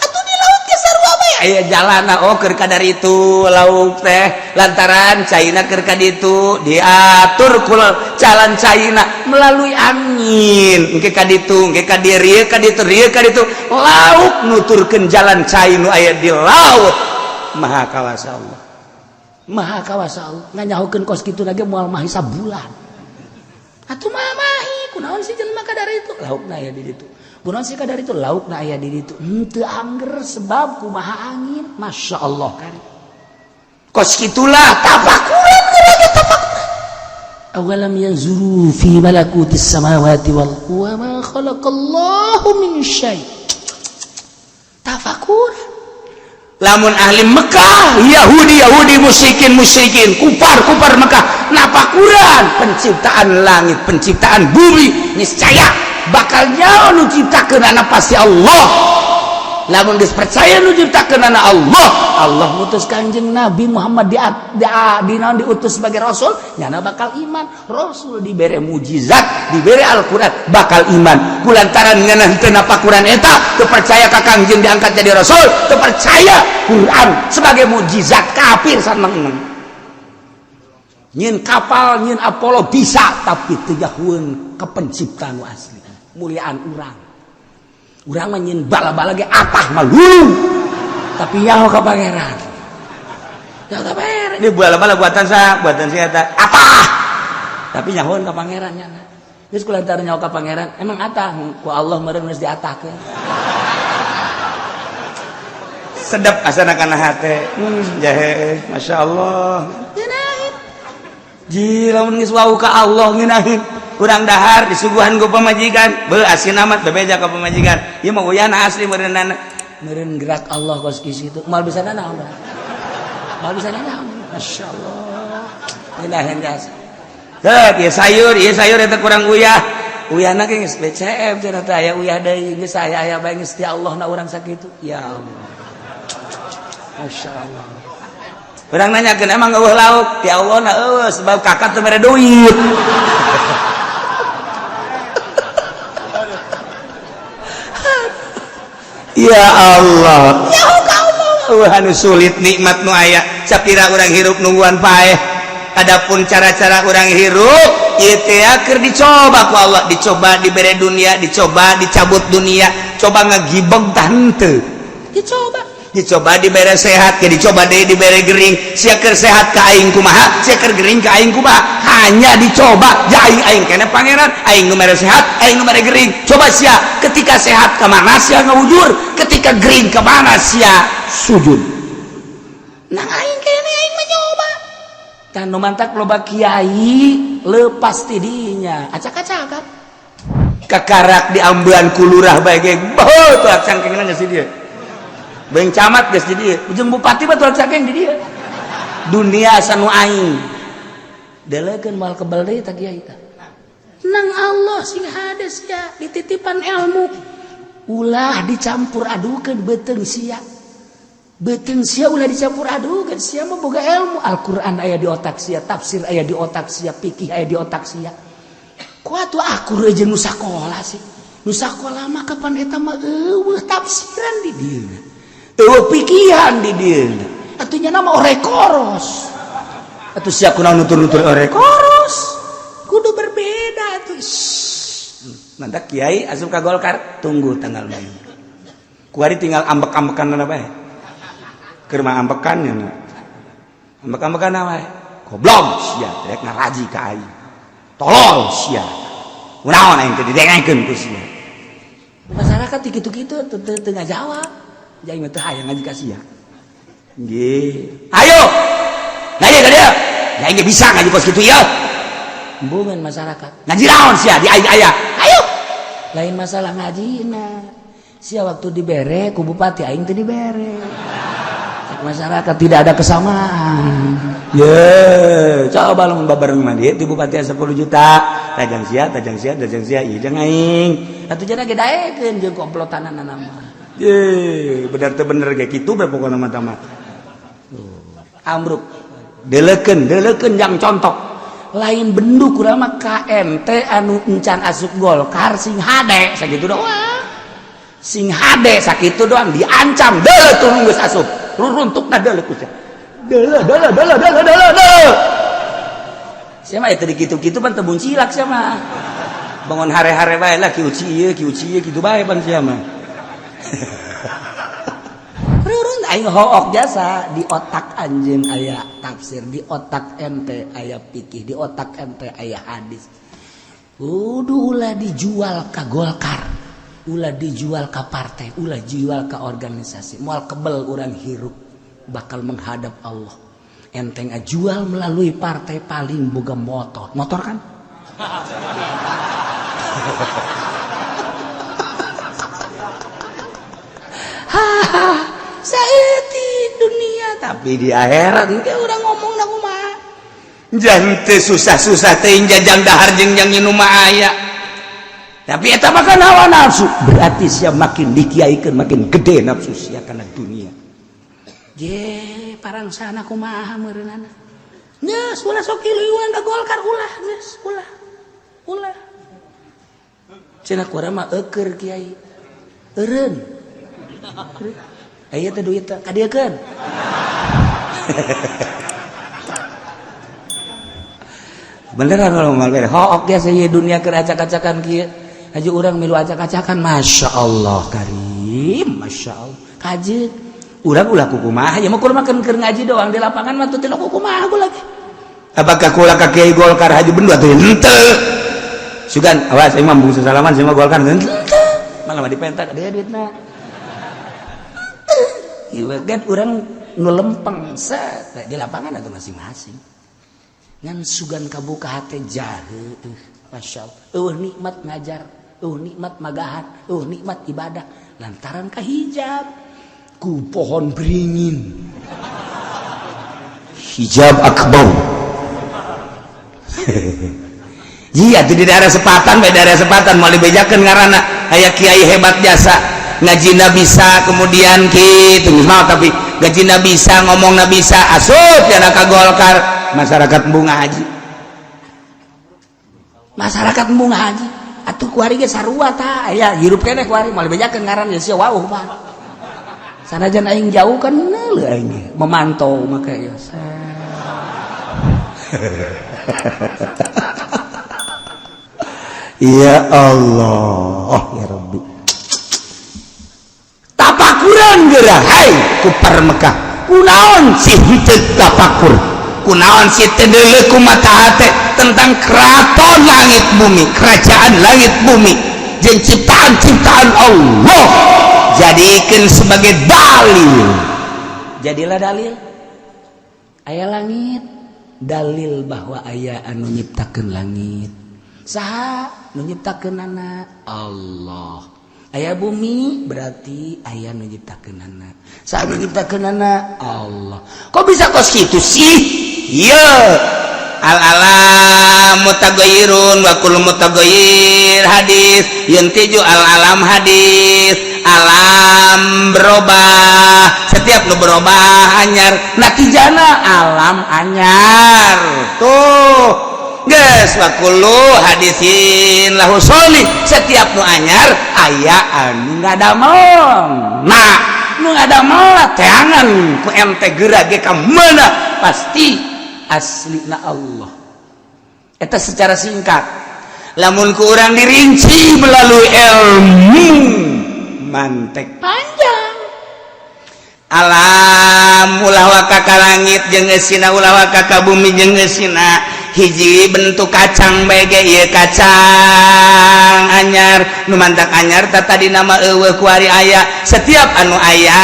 atuh di laut ge sarua bae. Aya jalan, oh keur kadar itu lauk teh lantaran caina keur ka ditu diatur ku jalan caina melalui angin, engke ka ditu, engke ka dieu, ka ditu, rieu ka ditu, lauk nuturkeun jalan cai nu aya di laut. Maha kawasa Allah. Maha kawasa Allah. Nganyahokeun kos kitu lagi moal mahi sabulan atuh mah mahi. Kunaon sih jelema kadar itu laukna aya di ditu, kunaon sih kadar itu laukna aya di ditu, henteu angger sebab kumaha angin. Masya Allah kan. Kos kitulah. Tafakuran geura tafakuran. Awalam yanzuru fi malakutis samawati wal wa ma khalaqallahu min syai'. Tafakuran. Lamun ahli Mekah, Yahudi Yahudi, musyrikin musyrikin, kupar kupar Mekah napakuran penciptaan langit, penciptaan bumi, niscaya bakal nyaho nu ciptakeun anak pasti Allah. Lamun geus percaya nu ciptakeun anak Allah, Allah ngutus Kanjeng Nabi Muhammad di naon, diutus sebagai rasul, nyana bakal iman. Rasul dibere mujizat, dibere Al-Qur'an, bakal iman. Kulantaran ngeunah teu napakuran eta, teu percaya ka Kangjeng diangkat jadi rasul, teu percaya Quran sebagai mujizat, kafir saneng. Nyin kapal, nyin Apollo bisa, tapi teu jahueun ke pencipta nu asli. Muliaan urang, urang mah nyin bala-bala ge atah mah lulu, tapi nyaho ka Pangeran, nyaho ka Pangeran. Ini bala-bala buatan sa, buatan si eta atah, tapi nyahoeun ka Pangeran nyana. Geus kulantaran nyaho ka Pangeran, emang atah ku Allah meureun geus diatahkeun. Sedap asana kana hate, jahe, Masya Allah. Ngeunaheun. Ji lamun geus wau ka Allah ngeunaheun. Kurang dahar disuguhan ku pamajikan, beuh asin amat, bebeja ka pamajikan, ieu mah uyahna asli meureunana. Meureun gerak Allah kos kitu moal bisa nanaon, moal bisa nanaon. Masya Allah. Ngeunaheun jasa. Teu ieu sayur, ieu sayur eta kurang uyah, uyahna ge geus BCM cenah teh aya uyah deui, geus aya aya bae geus ti Allah na urang sakitu. Ya Allah, Masya Allah. Urang nanyakeun, emang eueuh lauk? Ti Allah na eueuh sebab kakak teu mere duit. Ya Allah, ya Allah, anu sulit nikmat nu aya sapira urang hirup nungguan paeh. Adapun cara-cara urang hirup ieu teh keur dicoba ku Allah, dicoba dibere dunia, dicoba dicabut dunia, coba ngagibeg tah henteu. Dicoba. Dicoba dibere sehat ke dicoba deui dibere gering. Sia keur sehat ka aing kumaha, sia keur gering ka aing kumaha. Hanya dicoba ja aing aing keneh pangeran, aing nu mere sehat, aing nu mere gering. Coba sia ketika sehat ka mana sia ngawujur, ketika gering ka mana sia sujud. Nah aing keneh aing mencoba. Tah nu mantak loba kiai lepas ti dinya, acak-acakan. Kakarak diambean ku lurah bae ge, beuh tuh cangkengna geus di dieu. Beng camat geus di dieu, ujung bupati mah tuh cangkeng di dieu. Dunia asa nu aing. Delekeun moal kebel deui tah kiai tah. Nang Allah sing hade sia dititipan ilmu. Ulah dicampur adukeun beuteung sia. Beuteung sia ulah dicampur adukeun, sia mah boga ilmu. Al-Qur'an aya di otak sia, tafsir aya di otak sia, fikih aya di otak sia. Ku atuh akur jeung nu sakola sih. Nu sakola mah kapan eta mah eueuh tafsiran di dieu. Eueuh pikihan di dieu. Atuh nya nama orekoros. Atuh sia kunaon nutur-nutur orekoros. Kudu berbeda atuh. Mantak kiai asup ka Golkar, tunggu tanggal main. Kuari tinggal ambek-ambekan bae. Keur mah ambekan nya. Ambek-ambekan bae. Goblok sia, rek ngaraji ka aing. Tolol sia. Kunaon aing teh didengekeun ku sia. Masyarakat kitu-kitu teu teu ngajawab. Jadi mah teu hayang ngaji ka sia. Nggih. Ayo. Ngaji ka dieu. Ya aing bisa ngaji kos kitu ieu. Embungan masyarakat. Ngaji naon sia di aing aya. Ayo. Lain masalah ngajina. Sia waktu dibere ku bupati aing teu dibere. Masyarakat tidak ada kesamaan. Ye, coba lamun babareng mah dieu ti bupati 10 juta, tajang sia, tajang sia, tajang sia, ieu jeung aing. Atuh jana ge daekeun jeung komplotanana mah. Ye, bener teu bener ge kitu bae pokona mah mah. Amruk. Delekeun, delekeun jang contoh. Lain bendu kurang mah KMT anu encan asup Golkar sing hade sakitu doang. Sing hade sakitu doang diancam deuleu turun geus asup. Runtukna deuleu ku sia. Deuleu deuleu deuleu deuleu deuleu deuleu. Sia mah eta dikitu-kitu pan teu muncilak sia mah. Bangun hare-hare bae lah kieu ieu kieu ieu kitu bae pan sia mah. Rurun aing hook jasa di otak anjeun aya tafsir, di otak ente aya fikih, di otak ente aya hadis. Kudu ulah dijual ka Golkar, ulah dijual ka partai, ulah jual ka organisasi. Moal kebel urang hirup bakal menghadap Allah. Enteng jual melalui partai paling boga motor. Motor kan? Hahaha, saeutik dunia tapi di akhirat engke urang ngomong na kumaha. Jante susah-susah teh jajang dahar jeung jang nginum mah aya. Tapi eta mah kan hawa nafsu. Berarti sia makin dikiaikeun makin gede nafsu sia kana dunia. Ye, parangsana kumaha meureunana. Geus ulah sok kiluan ka Golkar ulah geus ulah. Ulah. Cenah kurang mah eueur kiai. Eureun. Aya teh duit teh kadieukeun. Beneran kalau mal bere hook biasa ieu dunia keur acak-acakan kieu. Haji urang milu acak-acakan Masya Allah karim, Masya Allah. Kajeun urang ulah kukumaha ya mah kudu mah keur ngaji doang di lapangan mah teu kukumaha gua lagi. Apakah kula ka kiai Golkar haji bendu atuh henteu. Sugan awas aing mah bungsu salaman sama Golkar henteu. Malah mah dipentak dia duitna. Ieu kan urang nu lempeng set di lapangan atau masing-masing. Ngan sugan kabuka hate jahe Masya Allah. Eueuh nikmat ngajar, eueuh nikmat magahan, eueuh nikmat ibadah lantaran kahijab ku pohon beringin. Hijab akbar. Iya tuh di daerah Sepatan, bae daerah Sepatan mau dibejakeun ngaranna aya kiai hebat jasa ngajina bisa kemudian kitu geus mah tapi ngajina bisa ngomongna bisa asup ya ka Golkar masyarakat embung haji. Masyarakat embung haji atuh kuari ge sarua tah aya hirup keneh kuari moal dibejakeun ngaran ya sia wauh mah. Sanajan aing jauh kan neuleuh aing memantau maka ya. Ya Allah, ya Rabbi. Tapakuran geura hai kupar Mekah, kunaon sih henteu tapakur, kunaon sih teu deuleu ku mata hate tentang keraton langit bumi, kerajaan langit bumi jeung ciptaan-ciptaan Allah, jadikan sebagai dalil. Jadilah dalil aya langit, dalil bahwa aya anu nyiptakeun langit. Saha nu nyiptakeunana? Allah. Aya bumi, berarti aya nu nyiptakeunana. Saha nu nyiptakeunana? Allah. Kok bisa kos kitu sih? Iya, al alam mutaghayyirun wa kullu mutaghayyir hadis, yantiju al alam hadis, alam berubah, setiap nu berubah anyar, natijana alam anyar. Tuh geus, wa kullu hadisin lahu sholih, setiap nu anyar aya anu ngadamel. Nah, nu ngadamel teangan ku ente geura ge ka mana, pasti aslina Allah. Eta secara singkat. Lamun ku urang dirinci melalui ilmu mantek panjang. Alam ulah waka ka langit jeung eusina, ulah waka ka bumi jeung eusina, hiji bentuk kacang bae ge ieu kacang anyar. Nu mantak anyar, tah tadina mah eueuh, kuari aya. Setiap anu aya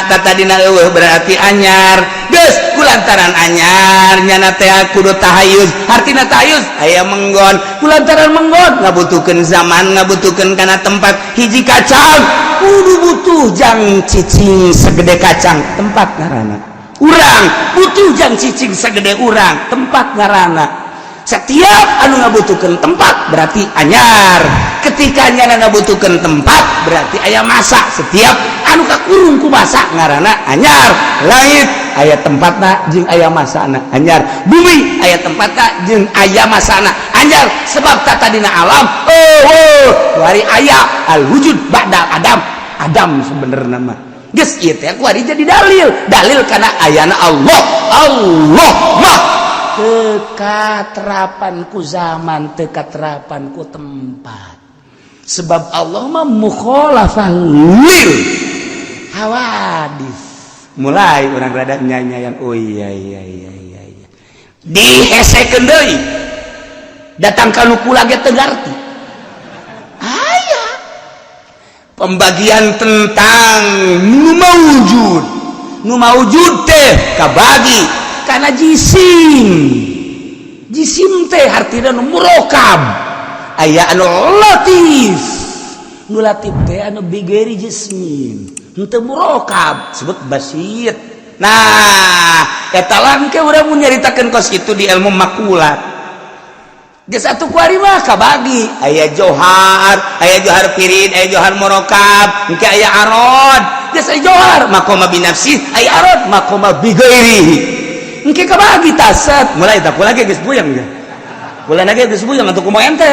tah tadina eueuh, berarti anyar. Geus, kulantaran anyar nyana teh kudu tahayuz. Artina tahayuz aya menggon. Kulantaran menggon ngabutuhkeun zaman, ngabutuhkeun kana tempat. Hiji kacang kudu butuh jang cicing segede kacang, tempat ngaranna. Urang butuh jang cicing segede urang, tempat ngaranna. Setiap anu ngabutuhkeun tempat berarti anyar. Ketika nyana ngabutuhkeun tempat, berarti aya masa. Setiap anu kakurung ku masa ngaranna anyar. Langit aya tempatna jeung aya masana, anyar. Bumi aya tempatna jeung aya masana, anyar. Sebab tah tadina alam oh kuari aya al wujud ba'da adam. Adam sebenarnya mah geus ieu teh kuari jadi dalil, dalil karena ayana Allah. Allah mah teu katerapan ku zaman, teu katerapan ku tempat, sebab Allah mah mukhalafah lil hawadis. Mulai orang rada nyanyian, oh iya iya iya iya iya, dihesekeun deui, datang ka nu kula ge teu ngarti. Aya pembagian tentang nu maujud. Nu maujud teh kabagi karena jisim. Jisim teh artinya nu murokab, aya anu latif. Nu latif teh anu bighairi jismin, henteu murokab, sebut basit. Nah, eta langke urang mun nyaritakeun kos kitu di ilmu makulat. Geus atuh, kuari mah kabagi aya johar, aya johar pirid, aya johar murokab, engke aya arod. Geus, aya johar maqama binafsi, aya arod maqama bighairihi, engke kabagi tasat. Mulai tak lagi geus puyeng ge, kula lagi geus puyeng atuh, kumaha ente?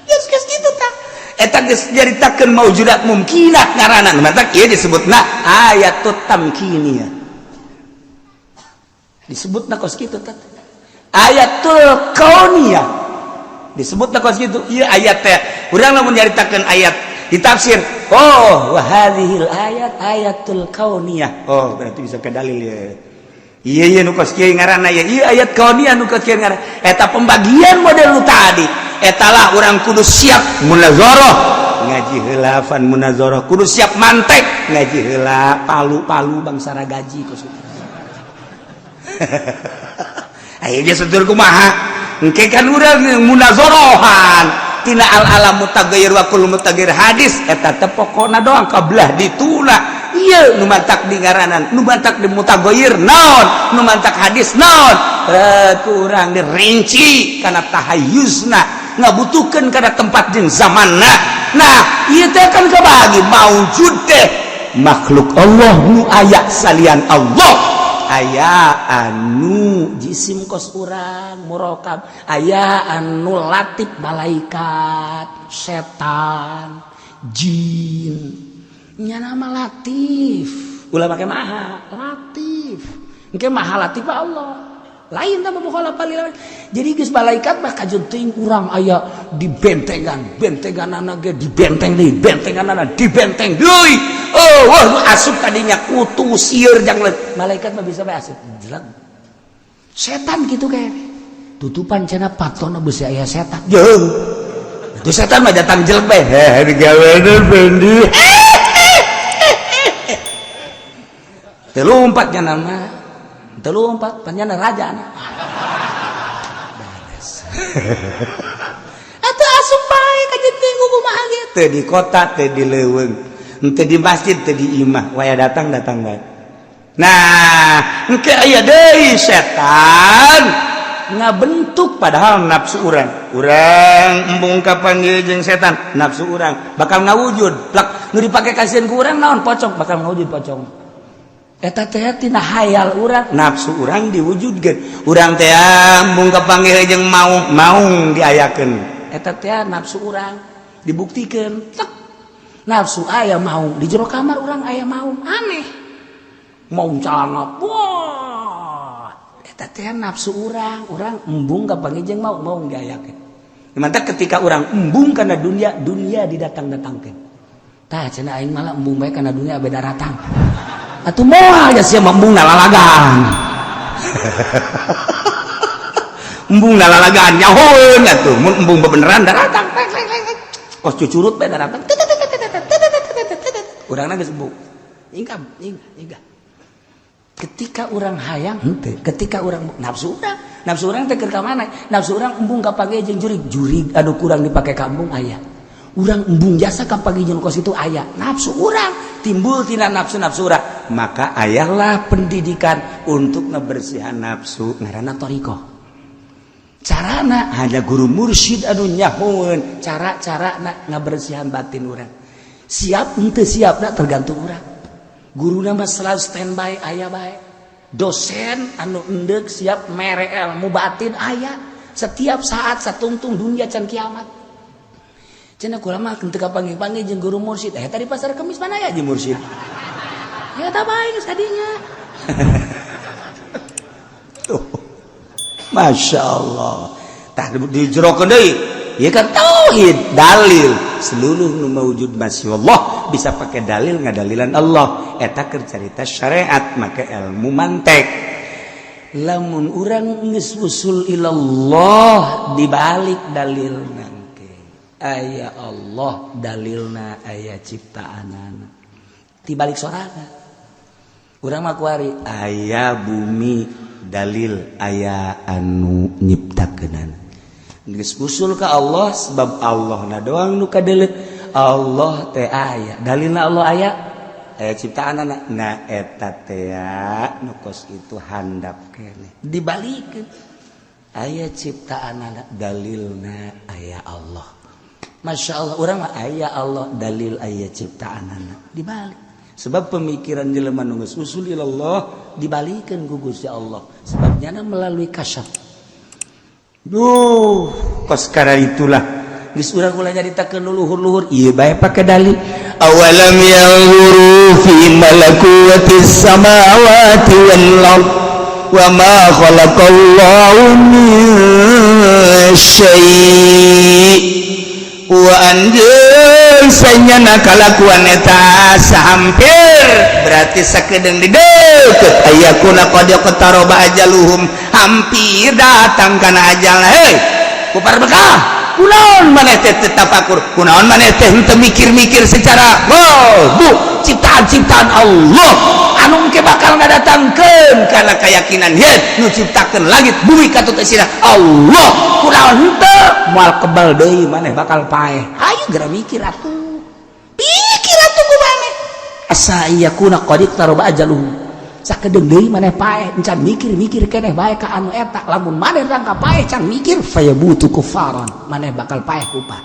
Geus geus kitu tah, eta geus nyaritakeun maujudat mumkinat ngaranna. Matak ieu disebutna ayatut tamkiniyah, disebutna kos kitu tah ayatul kauniyah, disebutna kos kitu. Ieu ayat teh urang lamun nyaritakeun ayat ditafsir, oh, wa hadhil ayat ayatul kauniyah, oh berarti bisa ke dalil ya. Iya iya, nu kos kieu ngaranna ya, iya ayat kauniyah nu kos kieu ngaranna. Eta pembagian model nu tadi. Etalah urang kudu siap munazarah, ngaji heula fan munazarah, kudu siap mantek, ngaji heula palu-palu bangsa gaji kos kitu. Ayo dia setur kumaha engke kan urang munazarahan tina al alam mutaghayyir wa kullu mutaghayyir hadis. Eta teh pokona doang kabelah dituna. Ieu nu mantak di ngaranan, nu mantak di mutaghayyir naon, nu mantak hadis naon, ku urang dirinci kana tahayyuzna, ngabutuhkeun kana tempat jeung zamanna. Nah, ieu teh kan kabagi maujud teh makhluk Allah nu aya salian Allah, aya anu jisim kos urang murokab, aya anu latif malaikat, setan, jin, nya nama latif. Ulah make maha latif, engke maha latif Allah. Lain tah mukhalafah lil. Jadi geus malaikat mah kajeun teuing urang aya di bentengan, bentenganana ge di benteng deui, bentenganana di benteng deui. Oh, wah nu asup kadinya kutu sieur jang malaikat mah bisa bae asup. Jelek. Setan gitu kayak tutupan cenah patona besi aya setan. Jeung itu setan mah datang jelek bae. Heh, digaweun bendi. Teu lompat nya mah. Teu lompat panjana raja na. Beres. Atuh asup bae ka jeung kumaha ge teu di kota, teu di leuweung, teu di masjid, teu di imah, waya datang datang bae. Nah, engke aya deui setan ngabentuk padahal nafsu urang. Urang embung kapan jeung setan, nafsu urang bakal ngawujud. Plak nu dipake kasihan ku urang naon pocong, bakal ngawujud pocong. Eta teh tina hayal urang, nafsu urang diwujudkeun. Urang teh embung kapanggih jeung maung, maung diayakeun. Eta teh nafsu urang dibuktikeun. Tek. Nafsu aya maung di jero kamar urang aya maung aneh. Maung calangap. Wah. Eta teh nafsu urang, urang embung kapanggih jeung maung, maung diayakeun. Mantap ketika urang embung kana dunia, dunia didatang-datangkeun. Tah cenah aing malah embung bae kana dunia beda ratang. Atuh moal ya sia embung nalalagan. Embung nalalagan nyahoeun atuh mun embung bebeneran daratang. Kos cucurut bae daratang. Urangna geus embung. Ingkam, ingkam. Ketika urang hayang henteu, ketika urang nafsu urang teh keur ka mana? Nafsu urang embung ka pagi jeung jurig, jurig anu kurang dipake ka embung aya. Urang embung jasa ka pagi jeung kos itu aya. Nafsu urang timbul tina nafsu-nafsu urang, maka ayalah pendidikan untuk ngebersihan nafsu ngaranna thariqah. Carana hanya guru mursyid anu nyahoeun cara-cara na ngabersihan batin urang. Siap henteu siap na tergantung urang. Guru mah selalu standby aya bae. Dosen anu endek siap mere ilmu batin aya setiap saat satungtung dunia can kiamat. Cenah kula mah teu kapanggih-panggih jeung guru mursyid. Eh tadi pasar Kemis mana ya jeung mursyid? Ya tak bae geus tadinya. Tuh. Masya Allah. Tah dijerokeun deui. Ieu kan tauhid, dalil. Seluruh nu mawujud masya Allah bisa pakai dalil ngadalilan Allah. Eta keur carita syariat make ilmu mantek. Lamun urang geus usul ilallah dibalik dalilna engke. Aya Allah dalilna aya ciptaanana. Tibalik sorangan. Urang mah kuari aya bumi dalil aya anu nyiptakeunana. Geus usul ka Allah sebab Allah na doang nu kadeuleu. Allah teh aya dalilna Allah aya aya ciptaanana. Nah eta teh nu kos itu handap keneh dibalikeun. Aya ciptaanana dalilna aya Allah. Masya Allah urang mah aya Allah dalil aya ciptaanana dibalik. Sebab pemikiran jelema nu geus usul ilallah dibalikeun ku Gusti Allah. Sebab nyana melalui kasyaf. Duh, kos itulah geus urang ulah nyaritakeun luhur-luhur ieu bae pake dalil. Awalam yanzuru fi malakutis samawati wal ard wa ma khalaqallahu min syai' wa anjeun sanyana kalakuan eta sahampir berarti sakedeung di deukeut ayakuna qad qtaraba ajaluhum hampir datang kana ajalna. Hei kupar bekah kunaon maneh teh tafakur, kunaon maneh teh henteu mikir-mikir secara wow bu ciptaan-ciptaan Allah anu engke bakal ngadatangkeun kana keyakinan heuh nu ciptakeun langit bumi katut eusina Allah kunaon henteu moal kebal deui maneh bakal paeh. Ayo geura mikir atuh, pikir atuh ku maneh asa yakuna qad iqtaraba ajaluhum. Sakedeung deui maneh paeh encan mikir-mikir keneh bae ka anu eta. Lamun maneh rangka paeh can mikir fayabutu kufaran maneh bakal paeh kupat.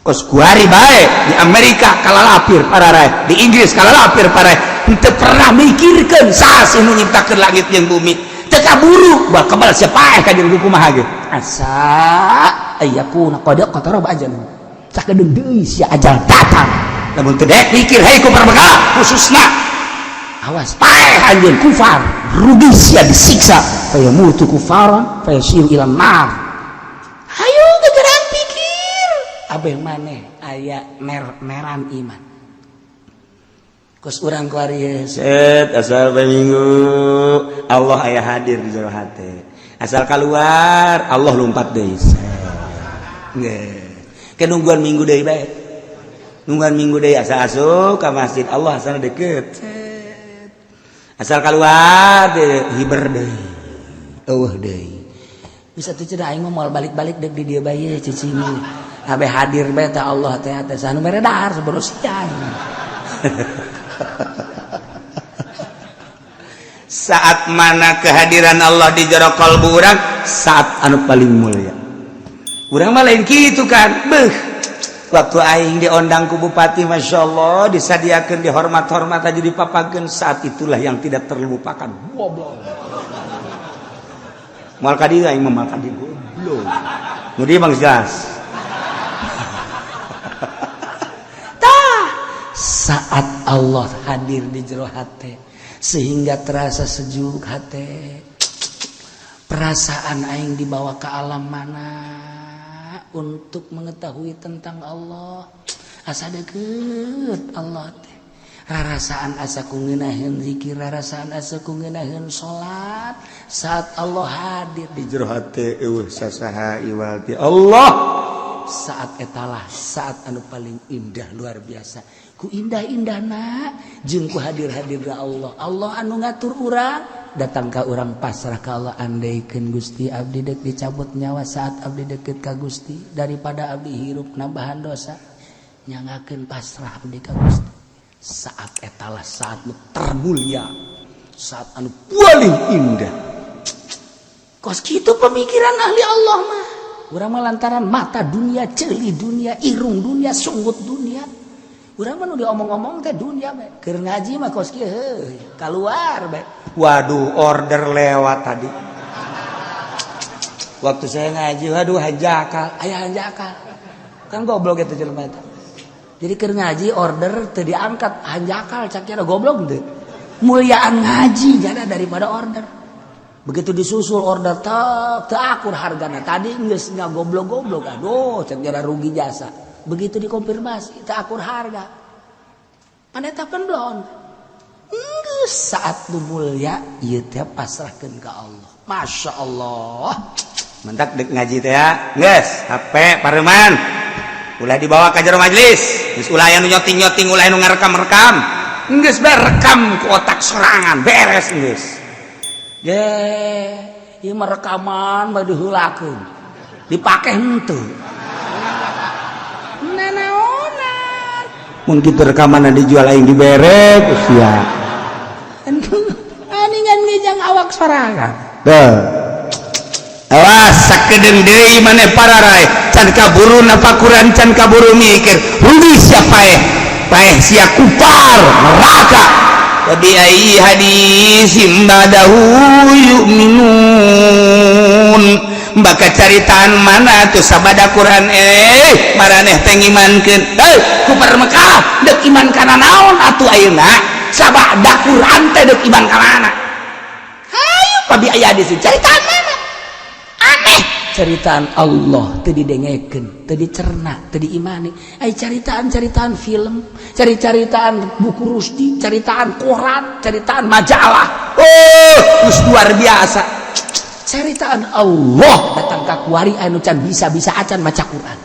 Kos kuari bae di Amerika kalalapir pararai, di Inggris kalalapir pararai, henteu pernah mikirkeun saha sih nu nyiptakeun langit jeung bumi. Teu kaburu bakal kebal sia paeh ka jeung kumaha ge. Asa ayakuna qad qataraba ajaluhum. Sakedeung deui sia ajal datang. Lamun teu daek mikir hei ku perbekal khususna Awas paeh anjeun kufar, rugi sia, disiksa. Fayamutu kufaran fayasiru ila nar. Hayu gegeran pikir abeh maneh aya mer-meran iman kos urang kuari. Set asal minggu Allah aya hadir di jero hate, asal keluar Allah lompat deui. Ke nungguan minggu deui bae, nungguan minggu deui, asal asup ka masjid Allah asal deket. Set. Asal keluar deui hiber deui, eueuh deui. Bisa tuh cenah, aing mah moal balik-balik dek di dieu bae cicing. Abe hadir bae teh Allah teh teh sanu mere dahar sebelum siang. Saat mana kehadiran Allah di jero kalbu urang, saat anu paling mulia. Urang mah lain kitu kan. Beuh, waktu aing diondang ku bupati, Masya Allah, disadiakeun, dihormat-hormat aja, dipapakeun, saat itulah yang tidak terlupakan. Goblok, moal ka dieu aing mah, moal ka dieu, goblok. Nu dieu mah jelas. Tah, saat Allah hadir di jero hate sehingga terasa sejuk hate, perasaan aing dibawa ke alam mana untuk mengetahui tentang Allah, asa deket Allah teh, rarasaan asa ku ngeunaheun zikir, rarasaan asa ku ngeunaheun salat saat Allah hadir di jero hate. Eueuh sasaha iwal ti Allah. Saat etalah saat anu paling indah, luar biasa ku indah-indahna jeung ku hadir-hadirna Allah. Allah anu ngatur urang, datang ka urang, pasrah ka Allah. Andaikeun Gusti abdi dek dicabut nyawa saat abdi deket ka Gusti daripada abdi hirup nambahan dosa, nyangakeun pasrah abdi ka Gusti. Saat etalah saat nu termulia, saat anu paling indah. Kos kitu pemikiran ahli Allah mah. Urang mah lantaran mata dunia, ceuli dunia, irung dunia, sunggut dunia, urang mah nu diomong-omong teh dunia bae. Keur ngaji mah kos kieu, heuh, keluar bae. Waduh, order lewat tadi waktu saya ngaji. Waduh, hanjakal. Aya hanjakal kan, goblok eta jelema eta. Jadi keur ngaji order teu diangkat, hanjakal cak kira, goblok teu. Muliaan ngaji jada daripada order. Begitu disusul order tek, teu akur hargana tadi, geus goblok-goblok, aduh cak kira, rugi jasa. Begitu dikonfirmasi teu akur harga, panetapan belum. Geus saat nu mulia ieu teh, pasrahkeun ka Allah. Masya Allah. Mentak dek ngaji teh ya geus, HP pareman, ulah dibawa ka jero majelis. Geus, ulah aya nu nyoting-nyoting, ulah anu ngarekam-rekam. Geus bae, rekam ku otak sorangan, beres geus. Ye, ieu mah rekaman mah diheulakeun, dipake henteu nanaonan. Mun kitu rekaman dijual aing dibere ku sia. Aningan ngejang awak sorangan. Tuh. Awas, sakedeung deui maneh pararay can kaburu napakuran, can kaburu mikir, rugi sia, paeh, paeh sia, kupar, neraka. Wa bi ayyi hadisin ba'dahu yu'minun? Baka caritaan mana tuh sabada Quran maraneh teh ngimankeun? Kupar Mekah dek iman kana naon atuh ayeuna? Sabada Quran teh dek iman ka mana? Hayu, pabi aya di caritaan mana aneh, ceritaan Allah teu didengekeun, teu dicerna, teu diimani. Ai caritaan-caritaan film, cari-caritaan buku Rusdi, caritaan koran, caritaan majalah, oh geus luar biasa. Caritaan Allah datang ka kuari anu can bisa-bisa acan maca Quran.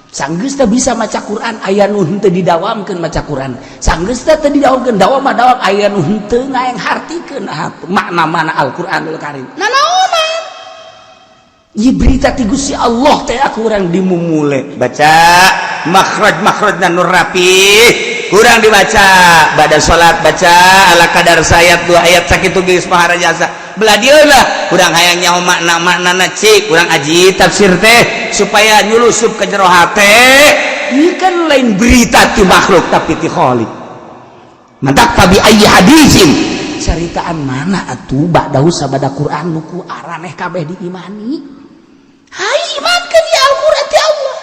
Sanggeus teu bisa maca Quran, aya nu henteu didawamkeun maca Quran. Sanggeus teu didawamkeun, dawam mah dawam, aya nu henteu ngaeng hartikeun makna mana Al-Qur'anul Karim. Nanaonan ieu berita ti Gusti Allah teh aku urang dimumule baca makhraj, makhrajna nur rapi kurang dibaca. Pada salat baca ala kadar sayat dua ayat, sakitu geus maharajasa. Belah dieu lah kurang hayang nyaho makna maknana, cik kurang aji tafsir teh supaya nyulusup ke jero hate. Ieu kan lain berita ti makhluk tapi ti Khaliq. Mantak fabi ayyi hadisin, caritaan mana atuh ba'dahu sabada Quran nu ku araneh kabeh diimani? Hai, imankeun ya Al-Qur'an ti Allah.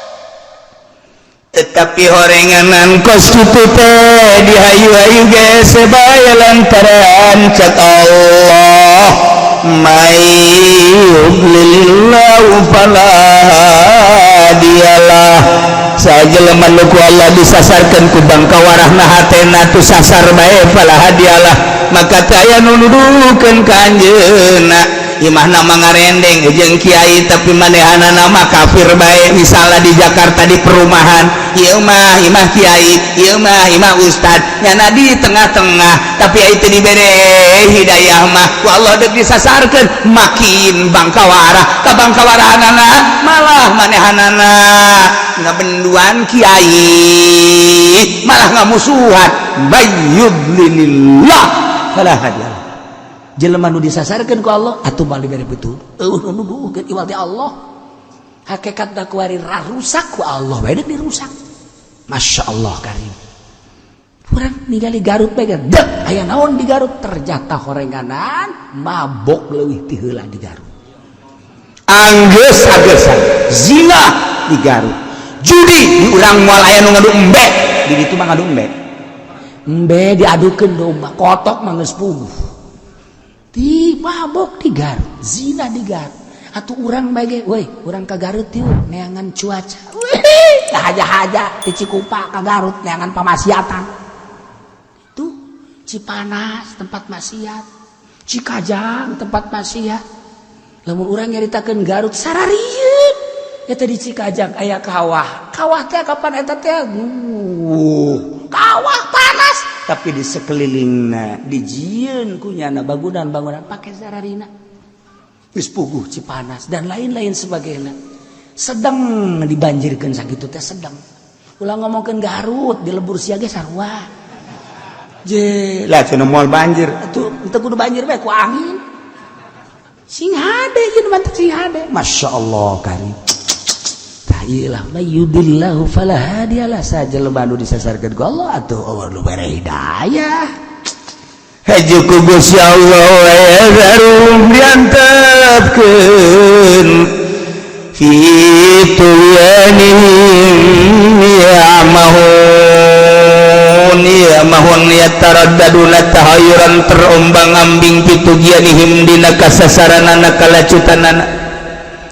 Tetap. Tapi horenganan kos kitu teh dihayu-hayu ge sebaya lantaran cek Allah, may yudlilillahu fala hadiyalah. Sajelema nu ku Allah disasarkeun ku bangkawarahna hatena tu sasar bae, fala hadiyalah, maka teu aya nu nuduhkeun ka anjeunna. Imahna mah ngarendeng jeung kiai, tapi manehanana mah kafir bae. Misalnya di Jakarta di perumahan ieu mah imah kiai, ieu mah imah ustad, nyana di tengah-tengah, tapi itu dibere hidayah mah ku Allah deuk disasarkeun makin bangkawarah ka bangkawarahanana, malah manehanana ngabenduan kiai, malah ngamusuhan. Mayyudlilillah fala hadiyalah. Jelema nu disasarkeun ku Allah atuh moal dibere petunjuk, eueuh nu nuduhkeun iwal ti Allah. Hakikatna kuari rusak ku Allah bae deuk dirusak. Masya Allah karim, urang ningali Garut bae dek aya naon di Garut. Ternyata horenganan mabok leuwih ti heula di Garut. Anggeus agesan zina di Garut, judi di urang moal aya nu ngadu embe. Di ditu mah ngadu embe. Embe diadukeun domba kotok mah geus puguh. Di mabok di Garut, zina di Garut. Atuh urang bae ge woi, urang ka Garut yuk neangan cuaca. Wih, haja-haja ti Cikupa ka Garut neangan pamaksiatan. Itu Cipanas tempat maksiat, Cikajang tempat maksiat. Lamun urang nyaritakeun Garut sararieun eta di Cikajang aya kawah. Kawah teh kapan eta teh? Kawah panas, tapi di sekelilingna dijieun kunyana bangunan-bangunan pakai sararina. Geus puguh Cipanas dan lain-lain sebagainya. Sedang dibanjirkeun sakitu teh sedang. Ulah ngomongkeun Garut di lembur sia ge sarua. Je lah cenah moal banjir. Atuh teu kudu banjir bae ku angin. Sing hade ieu mantep, sing hade. Masya Allah karim. Tah ieu lah, mayyudillahu fala hadiyalah. Sajelema nu disasarkeun ku Allah atuh Allah nu bere hidayah. Haju ku Gusti Allah wa yadharum diantepkeun fi tughyanihim ya'mahun. Ya'mahun yataraddaduna tahayyuran, terombang-ambing, fi tughyanihim dina kasasaranana, kalacutanana.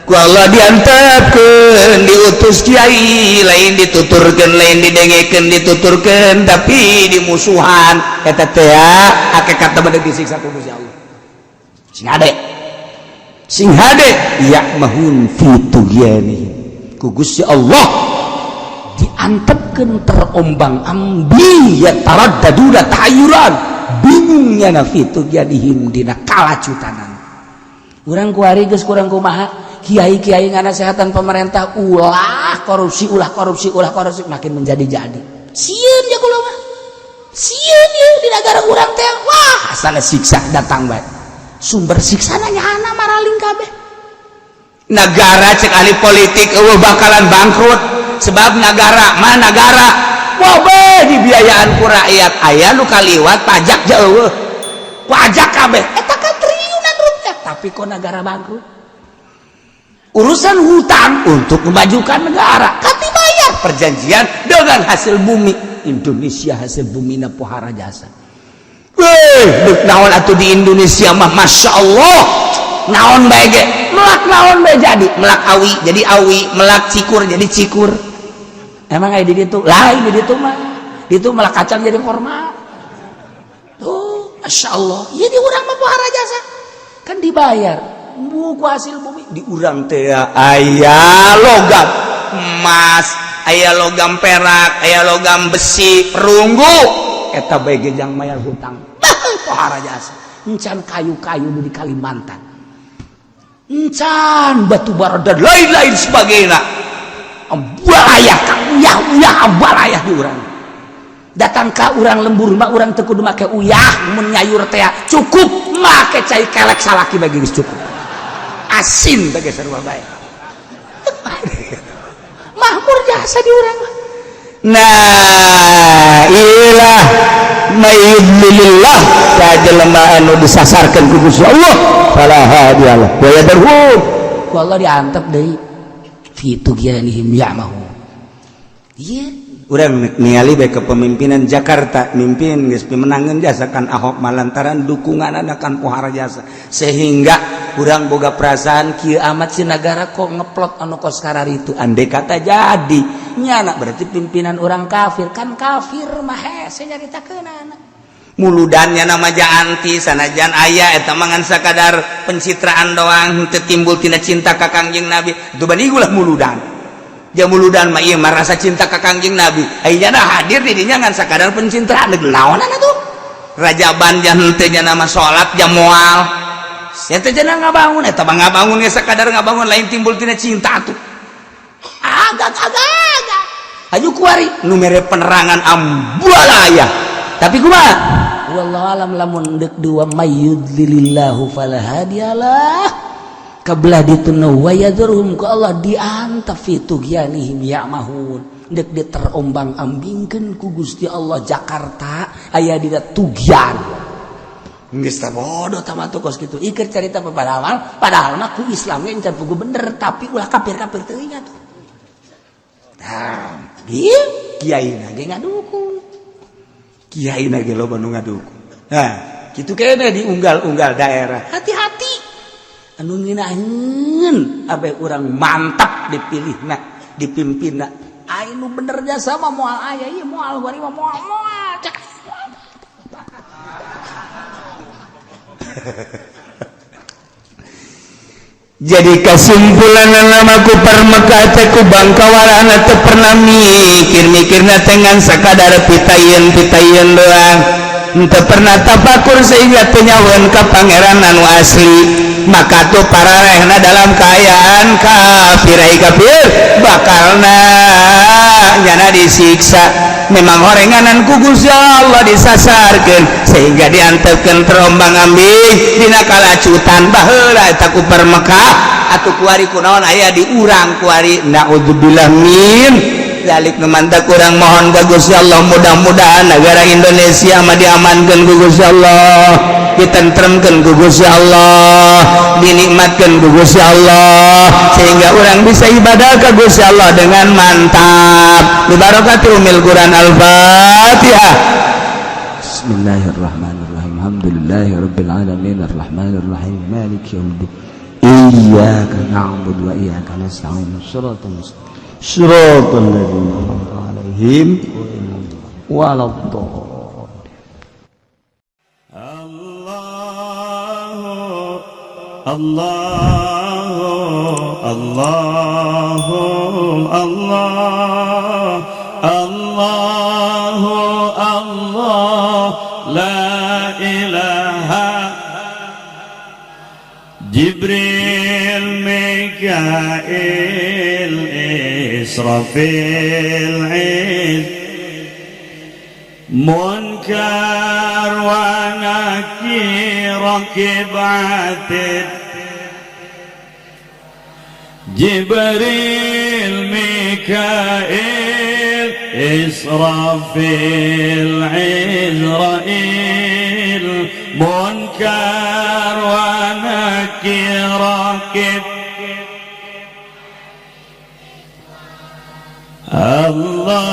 Ku Allah diantepkeun, diutus kiai, lain dituturkeun, lain didengekeun, dituturkeun tapi dimusuhan. Eta teh hakikatna mah disiksa ku Gusti Allah. Sing hade, sing hade, ya'mahun fi tughyanihim, ku Gusti Allah diantepkeun terombang ambing, ya taraddaduna tahayyuran, bingungnya na, fi tughyanihim dina kalacutanan. Urang kuari geus kurang kumaha, kiai-kiai nganasehatan pemerintah ulah korupsi, ulah korupsi, ulah korupsi, makin menjadi-jadi. Sieun ya kula mah, sieun ya di negara urang teh. Wah, asal siksa datang bae, sumber siksana nyana maraling kabeh. Negara cek ahli politik eueuh bakalan bangkrut, sebab negara mah negara wah be dibiayaan ku rakyat, aya nu kaliwat pajak jauh, pajak kabeh eta kan triliunan rupiah, tapi kok negara bangkrut. Urusan hutang untuk memajukan negara kan dibayar perjanjian dengan hasil bumi Indonesia, hasil bumi na pohara jasa. Weh, naon atuh di Indonesia mah, Masya Allah, naon bae ge melak, naon bae jadi melak, awi jadi awi, melak cikur jadi cikur. Emang aya di ditu? Lain di ditu mah, di ditu melak kacang jadi korma tuh. Masya Allah ya, di urang mah pohara jasa kan dibayar buku hasil bumi. Di urang teh aya logam emas, aya logam perak, aya logam besi, perunggu, eta bae ge jang mayar hutang. Pohara jasa. Encan kayu-kayu di Kalimantan, encan batu bara dan lain-lain sebagainya. Ambalayah uyah uyah ambalayah di urang. Datang ka urang lembur mah urang teu kudu make uyah mun nyayur teh, cukup make cai kelek salaki bagi geus cukup, asin bagi sarua bae. Makmur jasa di urang mah. Nah, ilah mayyudlilillah, ka jelema anu disasarkeun ku Gusti Allah fala hadiyalah wa yadhum. Ku Allah diantep deui fi tughyanihim ya'mahu. Iya. Urang ningali bae kepemimpinan Jakarta, mimpin geus pimenangeun jasa kan Ahok malantaran dukungan kan pohara jasa, sehingga urang boga perasaan kieu amat si negara kok ngeplot anu kos kararitu. Andai kata jadi nyana berarti pimpinan orang kafir kan, kafir mah hese nyaritakeunana muludannya nama anti sanajan aya eta mah ngan sakadar pencitraan doang, henteu timbul tina cinta ka Kangjeng Nabi. Itu bani ulah muludan ja muludan mah ieu mah rasa cinta ka Kangjeng Nabi. Ayeuna hadir di dinya ngan sakadar pencitraan, naonan atuh rajaban jan henteu nya nama salat jam moal ya teh cenah ngabangun eta mah ngabangun ge sakadar ngabangun, lain timbul tina cinta tuh. Agak agak agak aju kuari nu mere penerangan ambualaya, tapi kumaha wallahu alam, lamun deuk dua mayyudlilillahu fala hadiyalah kabelah dituna wa yadhurhum ku Allah diantaf fi tughyanihim ya'mahun, deuk diterombang ambingkeun ku Gusti Allah Jakarta aya dina tughyan geus tah bodoh tah mah kos kitu iker carita. Padahal padahal mah ku Islam ge encan pugu bener, tapi ulah kafir-kafir teuing atuh. Tah ieu kiai na ge ngadukung, kiai na ge loba nu ngadukung. Nah, kitu kene di unggal-unggal daerah hati-hati anu ngeunaheun abe urang mantap dipilihna dipimpinna. Ai nu bener jasa mah moal aya ieu, moal bari mah moal moal cek. Jadi kesimpulan namaku permekah teh ku bangkawarana teu pernah mikir-mikirna dengan sakadar pitayeun-pitayeun doang, teu pernah tafakur sehingga teu nyaweun ka pangeran anu asli. Maka tuh pararehna dalam keadaan kafir, ai kafir bakalna nyana disiksa. Memang horenganan ku Gusti Allah disasarkeun sehingga diantepkeun terombang ambing dina kalacutan baheula eta ku permekah. Atuh kuari kunaon aya di urang kuari? Naudzubillah min dzalik. Nu mantak urang mohon ka Gusti Allah, mudah-mudahan negara Indonesia mah diamankeun ku Gusti Allah, ditentremkeun ku Gusti Allah, dinikmatkeun ku Gusti Allah, sehingga orang bisa ibadah ke Gusti Allah dengan mantap. Bibarakati umil Quran. Al-Fatihah. Bismillahirrahmanirrahim. Alhamdulillahirabbil alamin arrahmanirrahim maliki yaumiddin iyyaka na'budu wa iyyaka nasta'in shiratal mustaqim shiratal ladzina an'amta 'alaihim waladdallin. Allah Allah Allah Allah Allah la ilaha. Jibril, Mikail, Israfil, Iz Munkar wa Nakir, Rakib, Atid. Jibril, Mikail, Israfil, Izrail, Munkar wa Nakir, Rakib. Allah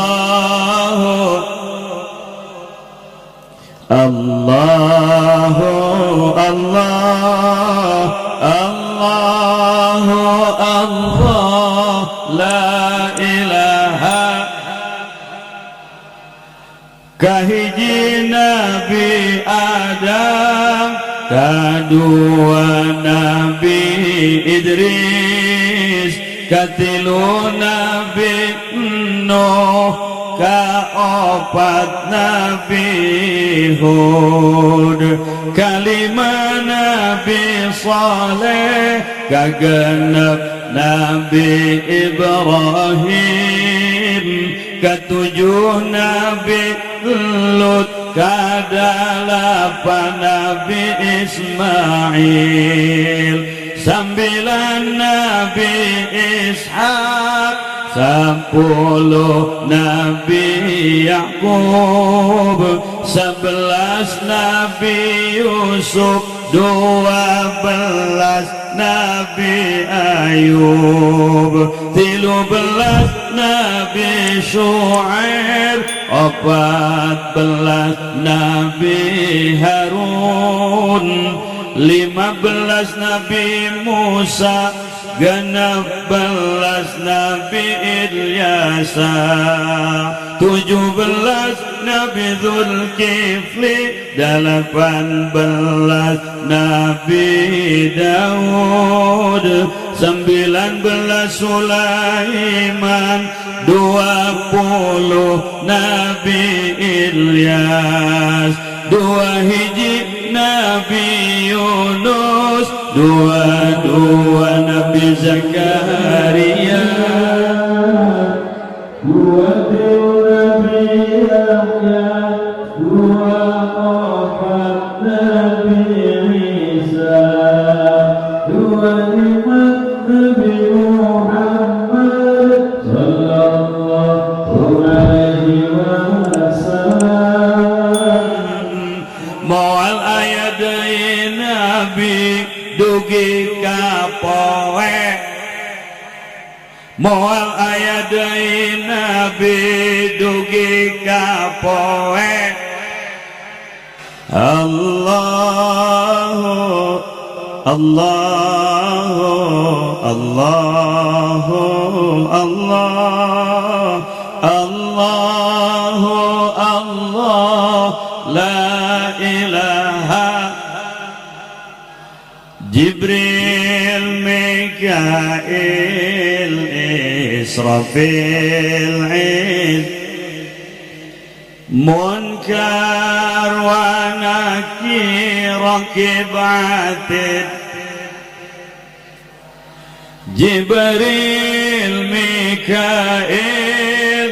Allah Allah Allah Allah la ilaha. Kahiji Nabi Adam, kadua Nabi Idris, katilu Nabi Nuh, kaopat Nabi Hud, kalima Nabi Saleh, kagenep Nabi Ibrahim, ketujuh Nabi Lut, kadalapan Nabi Ismail, sambilan Nabi Ishak, 10 Nabi Yakub, 11 Nabi Yusuf, 12 Nabi Ayub, 13. Nabi Syuaib, 14 Nabi Harun, 15 Nabi Musa, 16 Nabi Ilyasa, 17 Nabi Zulkifli, 18 Nabi Daud, 19 Sulaiman, 20 Nabi Ilyas, 2 Nabi Yunus, 22 Nabi Zakaria, 2 Nabi Yahya, 24 Nabi Isa, 25 Nabi Muhammad sallallahu alaihi wasallam. Moal aya deui nabi dugi ka poe, moal aya deui nabi dugi ka poe. Allahu Allahu Allahu Allah Allahu Allah la ilaha. Jibril, Mikail, Israfil, Munkar wa Nakir, Raqib Atid, Jibril, Mikail,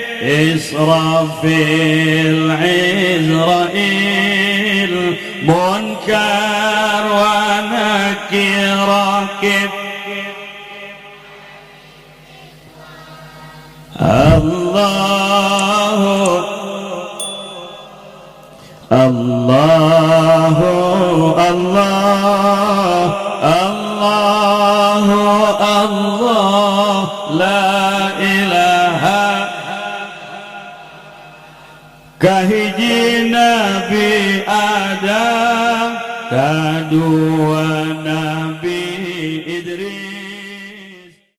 Israfil, Izrail, Munkar wa Nakir, Raqib. Allahu Allahu Allah Allahu Allah la ilaha. Kahiji Nabi Adam, kadua Nabi